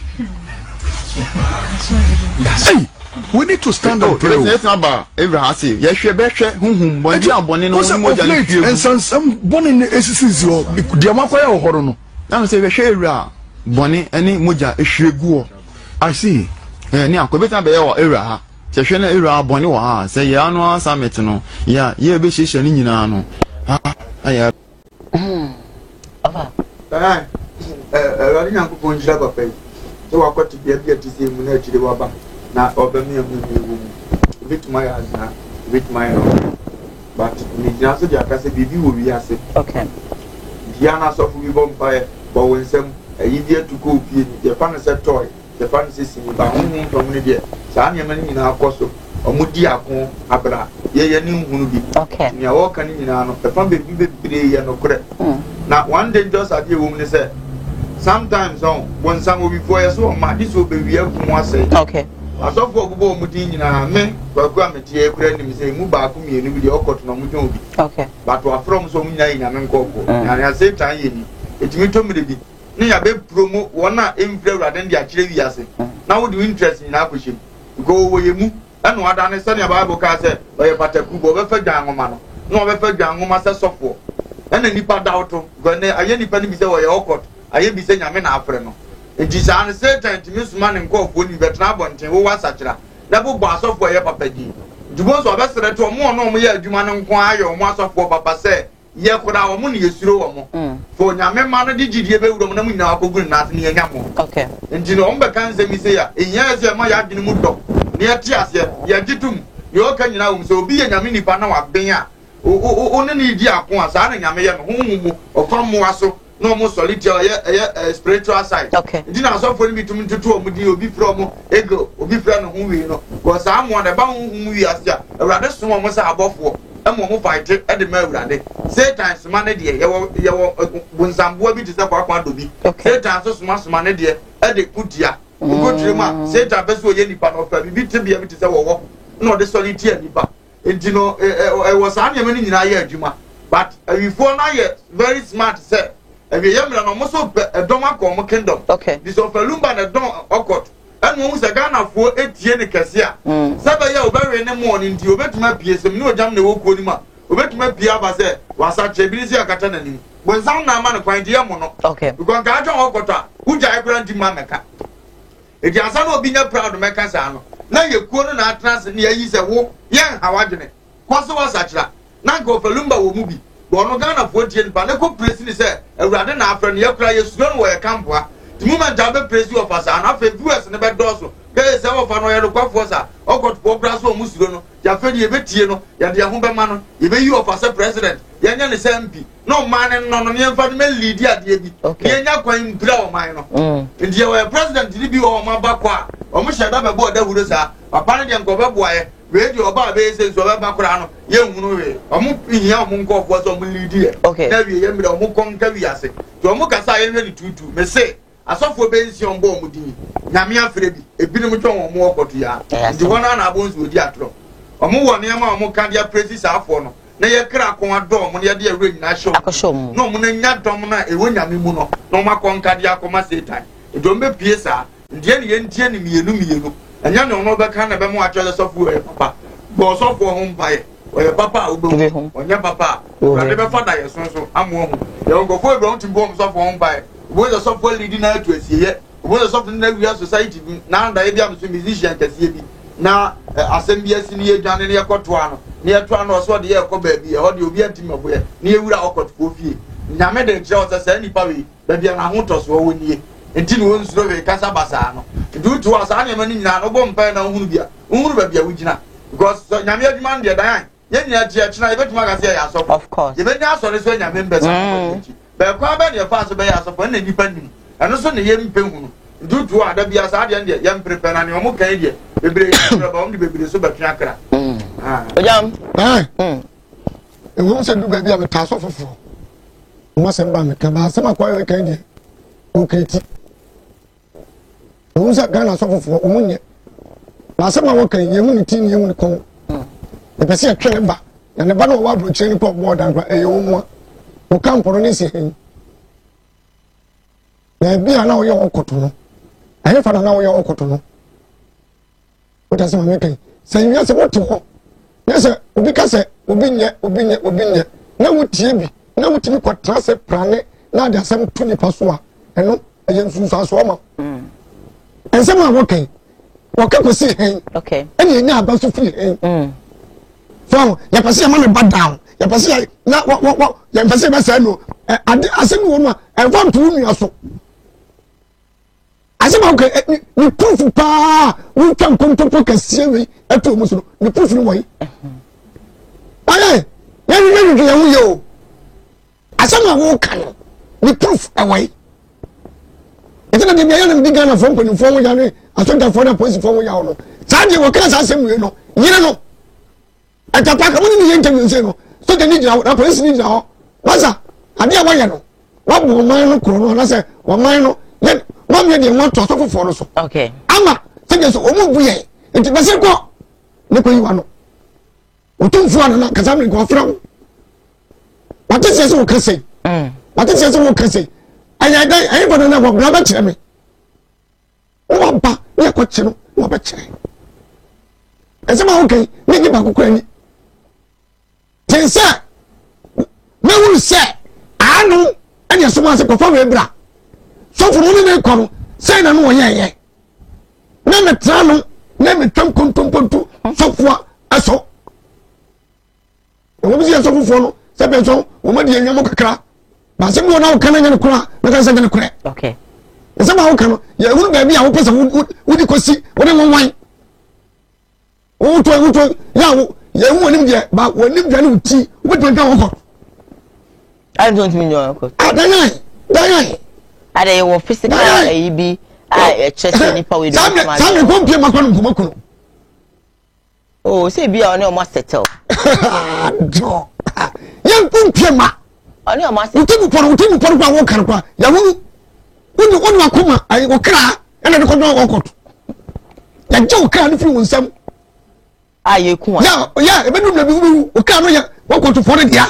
Speaker 8: Hey, we need to stand and pray.
Speaker 1: Yɛtena aba ewura ha se yɛhwɛ bɛhwɛ huhum bɔne bi a bɔne no
Speaker 8: wɔn mogya no hwie gu. Nsansam bɔne no esisi si hɔ deɛ mo akɔyɛ wɔ hɔ no no.
Speaker 1: Na sɛ yɛhwɛ ewura. bɔne ne mogya ehwie gu hɔ.
Speaker 8: I see.
Speaker 1: Ɛɛ ne akɔ ebetumi abɛyɛ wɔ area ha. Sɛ hwɛ na area ha bɔne wɔ ha sɛ yɛ annual summit no yɛ a yɛ bɛhyiahyia ne nyinaa no ha ayɛ.
Speaker 3: Ɔfa.
Speaker 1: Ɛɛ Awurade Nyankopɔn nhyira papa yi sɛ wakɔ tebea bi a ɛte sɛ mu na akyire waba na ɔbɛmea mu ne wɔ mu. Ebetumi ayɛ azena, ebetumi ayɛ no. But megyina so de aka sɛ biribi wɔ wiase.
Speaker 3: Okay.
Speaker 1: Bia na asɔfo bi bɔ mpaeɛ, bɔ wo nsam, ayi bi atu kɔ ofie ni, yɛfa no sɛ toy, yɛfa no sɛ sini, ba honhom fam no deɛ, saa nneɛma no nyinaa kɔ so. Wɔn di ako abra, yɛ yɛn nhunu bi.
Speaker 3: Okay.
Speaker 1: Nea wɔka no nyinaa no, ɛfa baabi bebree yɛ nokorɛ. Na one dangerous adeɛ wɔ mu ne sɛ, sometimes ɔn, bonsam owifoɔ yɛ so ɔma, gye sɛ ɔbɛwie akum asɛe.
Speaker 3: Okay.
Speaker 1: Asɔfo a ɔbobɔ wɔn din nyinaa, me, Kwaku a mete ha yi koraa nim sɛ emu baako mmienu bi deɛ ɔkɔto na wɔdwɔn obi.
Speaker 3: Okay.
Speaker 1: But wɔafrɛ wɔn sɛ wɔn nyinaa yɛ Nyame nkurɔfoɔ. Na nea Satan yɛ ni, ɛtumi tɔ mmerɛ bi ne yɛabɛ promo wɔn a ɛmfiri Awurade no de akyerɛ wiase, na wode wo interest nyinaa akɔhyɛ mu. Because ɔwɔ yɛn mu, ɛna wadane sɛnea Bible kaa sɛ ɔyɛ pataku bɔ, ɔbɛfa dwan nwoma no, na ɔbɛfa dwan nwoma sɛ sɔfoɔ. Ɛna nnipa dawto, because ɛnɛ ayɛ nnipa no bi sɛ wɔyɛ occult, ayɛ bi sɛ Nyame na afrɛ no. Enti saa no, Satan tumi soma ne nkurɔfoɔ no bi bɛtena abɔnten, wowɔ asakyera, na bobɔ asɔfoɔ a ɛyɛ papa din. Nti wobɛhu sɛ wɔbɛsrɛ to wɔn a wɔne wɔn yɛ adwuma no nko ara yɛ wɔn asɔfoɔ papa sɛ yɛ koraa wɔn na yɛsuro wɔn. Mm. For Onyame mma no de gyidie bɛwura mu na mo nyinaa akɔgu ne nan ase na yɛanya mo.
Speaker 3: Okay.
Speaker 1: Nti no wɔn bɛka nsɛm yi sei a, ɛhia yɛ sɛ yɛma yɛn adwene mu dɔ na yɛte aseɛ, yɛgye tom. Deɛ ɔka nyinaa wɔ mu sɛ obi yɛ Nyame nipa na waben a, wo ne no redi ako a, saa na Nyame yɛ no, honhom mu, ɔfa mmoa so na wɔn sɔre tia ɔyɛ ɛyɛ ɛɛ spiritual side.
Speaker 3: Okay.
Speaker 1: Nti na asɔfoɔ no bi tumi toto wɔn din, obi frɛ wɔn eagle, obi frɛ no ho wei no. Wɔ saa mmoa no ɛba honhom wiase a, Awurade som wɔn sɛ abɔfoɔ ɛma wɔn fight ɛde ma Awurade. Satan soma ne deɛ, yɛwɔ yɛwɔ bonsamboa bi te sɛ kwakwa dobi.
Speaker 3: Okay.
Speaker 1: Satan nso soma soma ne deɛ ɛde ko tia. Wokɔ mu a, Satan pɛ sɛ ɔyɛ nipa no, ɔfa biribi tebea bi te sɛ wɔwɔ na ɔde sɔre tia nipa. Nti no ɛwɔ saa nneɛma no nyinaa yɛ adwuma but awifoɔ no ayɛ very smart sɛ awieɛ mmerɛ no ɔmo so pɛ ɛdɔm akɔ ɔmo kingdom.
Speaker 3: Okay.
Speaker 1: Nti sɛ ɔfa lumba na ɛdɔn ɔkɔt ɛna ɔhu sɛ Ghanafoɔ etie ne kɛse a mm. sɛ bɛyɛ ɔbɛwe ne mɔɔ no nti obetumi apue sɛ ne ogyam na ɛwɔ kuo no mu a obetumi apue aba sɛ wasakyɛ ebi ne sɛ akata n'anim bonsam na ama no kwan nti yɛ mo no.
Speaker 3: Okay.
Speaker 1: Because nka atwa ɔkɔtɔ a wogyae koraa nti ma mɛka. Enti ansa na obi nya proud mɛka saa no, na yɛ kuo no na atena ase na yɛayi sɛ wo, yɛnha w'adwene, kɔ so wasakyera. Na anka Ɔfalumba wɔ mu bi, but ɔno Ghanafoɔ ntie no pa, ne kɔ praise no sɛ Awurade na afrɛ no, yɛ koraa yɛsuro no wɔ yɛ camp ha. The moment a wobɛ praise Ɔfa saa no, afei viewers no bɛdɔɔso, hey sɛ Ɔfa no ɔyɛ nokwafoɔ saa, Ɔkɔtfoɔ koraa so wɔn suro no, nti afei deɛ yɛbɛtie no, yɛde yɛn ho bɛma no, yɛbɛyi Ɔfa sɛ president, yɛnyɛ no sɛ MP. na ɔman no nnɔ no na yɛmfa no mɛ lead adeɛ bi na yɛnya kwan mpira ɔman no mm. nti yɛwɔ yɛ president no bi wɔ ɔma ba kɔ a ɔmo hyɛ da bɛbɔ ɔda huro saa papa no deɛ nka ɔbɛboa yɛ wei deɛ ɔba a bɛyɛ sɛ nso ɔbɛba koraa no yɛnhunu hwee ɔmo hia ɔmo nkɔɔfoɔ sɛ ɔmo lead yɛ na awie yɛ mmerɛ ɔmo kɔ nka wiase nti ɔmo kasa a yɛhwɛ no tuutu mese Asɔfoɔ bɛyɛ nsia ɔmbɔ wɔn din Nyame afrɛ bi ebinom twɛn wɔn wɔ kɔto yaa nti hɔ naa na abɔ nso ɔdi atorɔ wɔn wɔ nneɛma a wɔn ka de apresi saa afoɔ no na yɛ kra kɔn adɔ wɔn na yɛde ɛwerɛ nyinaa hyɛ wɔn mu na wɔn anya dɔm no a ɛwɔ Nyame mu no na wɔn akɔ nka de akɔma Satan nti wɔn bɛpie saa nti ɛne yɛntie ne mmienu mmienu ɛnyɛ ne ɔno bɛka na ɛbɛma wakyerɛ sɛ sɔfoɔ yɛ papa bɔ ɔsɔfoɔ ho mpaeɛ ɔyɛ papa a wobɛhu ɔnyɛ papa a awurade bɛfa da yɛ so nso ama wahu yɛwɔ nkurɔfoɔ bebree a wɔtumi bɔ wɔn sɔfoɔ ho mpaeɛ Wobɛhu sɛ sɔfoɔ alidi na atu asieeɛ. Wobɛhu sɛ sɔfo no na awia society bi na daeɛ bi a meso musician kɛseɛ bi na asɛm bi asi ne yɛdwane ne yɛkɔtoa no ne yɛtoa no ɔsɛ ɔde yɛkɔ baabi ɛhɔ deɛ obi anti mmɛboyɛ ne yɛwura ɔkɔtofoɔ fie. Nyame de kyerɛ wo sɛ saa nipa wei baabi a n'ahotɔsoɔ wɔ nie nti na ɔnsuro hwee kasa basaa no. Nti wote hɔ a saa nneɛma no nyinaa no wobɔ mpaeɛ na wohunu bi a wohunu baabi a wogyina because nyame adwuma no deɛ dan yɛn nyinaa ti ɛkyena yɛbɛtumi aka sɛ yɛyɛ asɔfo.
Speaker 3: Of course.
Speaker 1: Yɛbɛnya asɔre so anya members a wɔn akyi. Bɛɛ kwan bɛn na yɛfaa so bɛyɛ asɔfo ɛna nnipa nim. Ɛno so na yɛmpɛ hunu. Nti wotu hɔ a da biara saa adeɛ no deɛ yɛmpere pɛ na nea wɔn kan deɛ bebree yɛ akyerɛ ba wɔn de bebree so bɛtwe akra.
Speaker 3: Mm. Ojam.
Speaker 4: Ɛɛ. Mm. Ɛwom sɛ du baabi a metaa asɔfo foɔ. Wɔn asɛm ba meka ba asɛm akɔyɛ kan deɛ wɔkiriti. Ɛwom sɛ Ghana asɔfofoɔ wɔn nyɛ na asɛm a wɔka yi yɛhu ne ti ne yɛhu ne kɔn yɛpɛ sɛ yɛtwe ne ba na ne ba no ɔwɔ aburokyire no kɔ ɔbɔɔ dan kora ɛyɛ wɔn mua wɔka mpɔno ne si hɛn baabi a na wɔyɛ wɔn kɔtɔ no ɛhefa na na wɔyɛ wɔn kɔtɔ no wote asɛm a meka yi sɛ nwia sɛ wote hɔ na sɛ obi ka sɛ obi nyɛ obi nyɛ obi nyɛ na wotie bi na wotumi kɔtena sɛ prane na ade asɛm to nipa so a ɛno. Ɛyɛ nsunsuansoɔ ma. Nsɛm a wɔka yi, wɔka kɔsi hɛn. Ɛna ɛnya aba so firi hɛn. So yɛpɛ sɛ yɛma no ba down. Yɛpɛ sɛ yɛ na wɔ wɔ wɔ yɛmpɛ sɛ yɛbɛsɛe no. Ɛ ade asɛm wɔ mu a ɛmfa nto wo nua so. Asɛm a wɔka ɛ ne proof paa wotwa nkontompo kɛseɛ wei ɛto wɔn so no ne proof no wɔ yi. Ɔyɛ yɛn yɛn ho yɛ o. Asɛm a woka no ne proof ɛwɔ yi. Ɛsɛ na deɛ yɛn nam di Ghanafoɔ mpanimfoɔ ho ya ne asogyafoɔ ne apolisifoɔ ho ya no. Saa deɛ wɔka saa asɛm wei no yere no. Ɛtapa ka mo ne ne yɛ interview nsɛ no sogya ne gyina hɔ na polisi ne gyina hɔ. Masa adeɛ a wɔyɛ no wɔabɔ ɔman no korɔ no anaasɛ ɔman no yɛ wɔn yɛ deɛ wɔn ato asɔfofoɔ no so.
Speaker 3: Okay.
Speaker 4: Ama sɛdeɛ so wɔn bu yɛn nti bɛsɛ kɔ ne kɔ yi wa no. Otumfoɔ anana kasa mi nka ɔfrɛ wo. Wate sɛ sɛ woka sei. Mm. Wate sɛ sɛ woka sei. Ɛyɛ dɛn ɛyɛ bɔ nana wɔ bra bɛkyerɛ me. Wɔ ba ne ɛkɔkye no na wɔbɛkyerɛ. Ɛsɛm a woka yi ne nye baako kora ni. Ten sɛ mɛhunu sɛ ano ɛne ɛsom ase kɔfa wei bra. Sɔfo no ne ne kɔ no sɛn na no wɔyɛɛyɛ. Na metra no na metwa nkontomponto sɔfoa ɛsɔ. Ɛwɔ bi sɛ yɛ sɔfofoɔ no sɛ bɛn sɔ wɔn adi yɛn nyamɔ kakra. Baasɛm bi wɔ na wɔka no nyɛ no korɔ a mɛka sɛ nyɛ no korɛ. Ɛsɛm a woka no yɛhunu baabi a wopɛ sɛ wode kɔsi wode nwanwan. Wotɔ wotɔ yɛ a wo yɛn hu wɔnim deɛ ba wɔnim deɛ ne wo ti wobɛtumi adwa wɔn kɔ.
Speaker 3: Adi nti wɔntumi nyɛ wɔn kɔ.
Speaker 4: Adanyan danyan.
Speaker 3: Ada yɛ wɔ physical ayi bi a ɛkyɛ sɛ nipa wei de
Speaker 4: wɔn
Speaker 3: ma.
Speaker 4: Saa mɛ kɔn pie ma kɔ no nkɔmɔ kunu.
Speaker 3: Oo sɛ ebi a ɔne ɔmo asɛtɛw.
Speaker 4: Jɔ yɛn kɔn pie ma.
Speaker 3: Ɔne ɔmo asɛtɛw.
Speaker 4: Wotu mu pɔn wotu mu pɔn kɔ a wɔn kan kɔ a yahunu wone wone wakoma ayi wɔkra ɛna de kɔdɔn ɔkɔto yɛgye wo kra no firi wo nsam
Speaker 3: a yɛku
Speaker 4: a yɛ yɛ ɛbɛdu mmerɛ bi wobɛwu wo kra no yɛ wɔkɔtofoɔ no dea.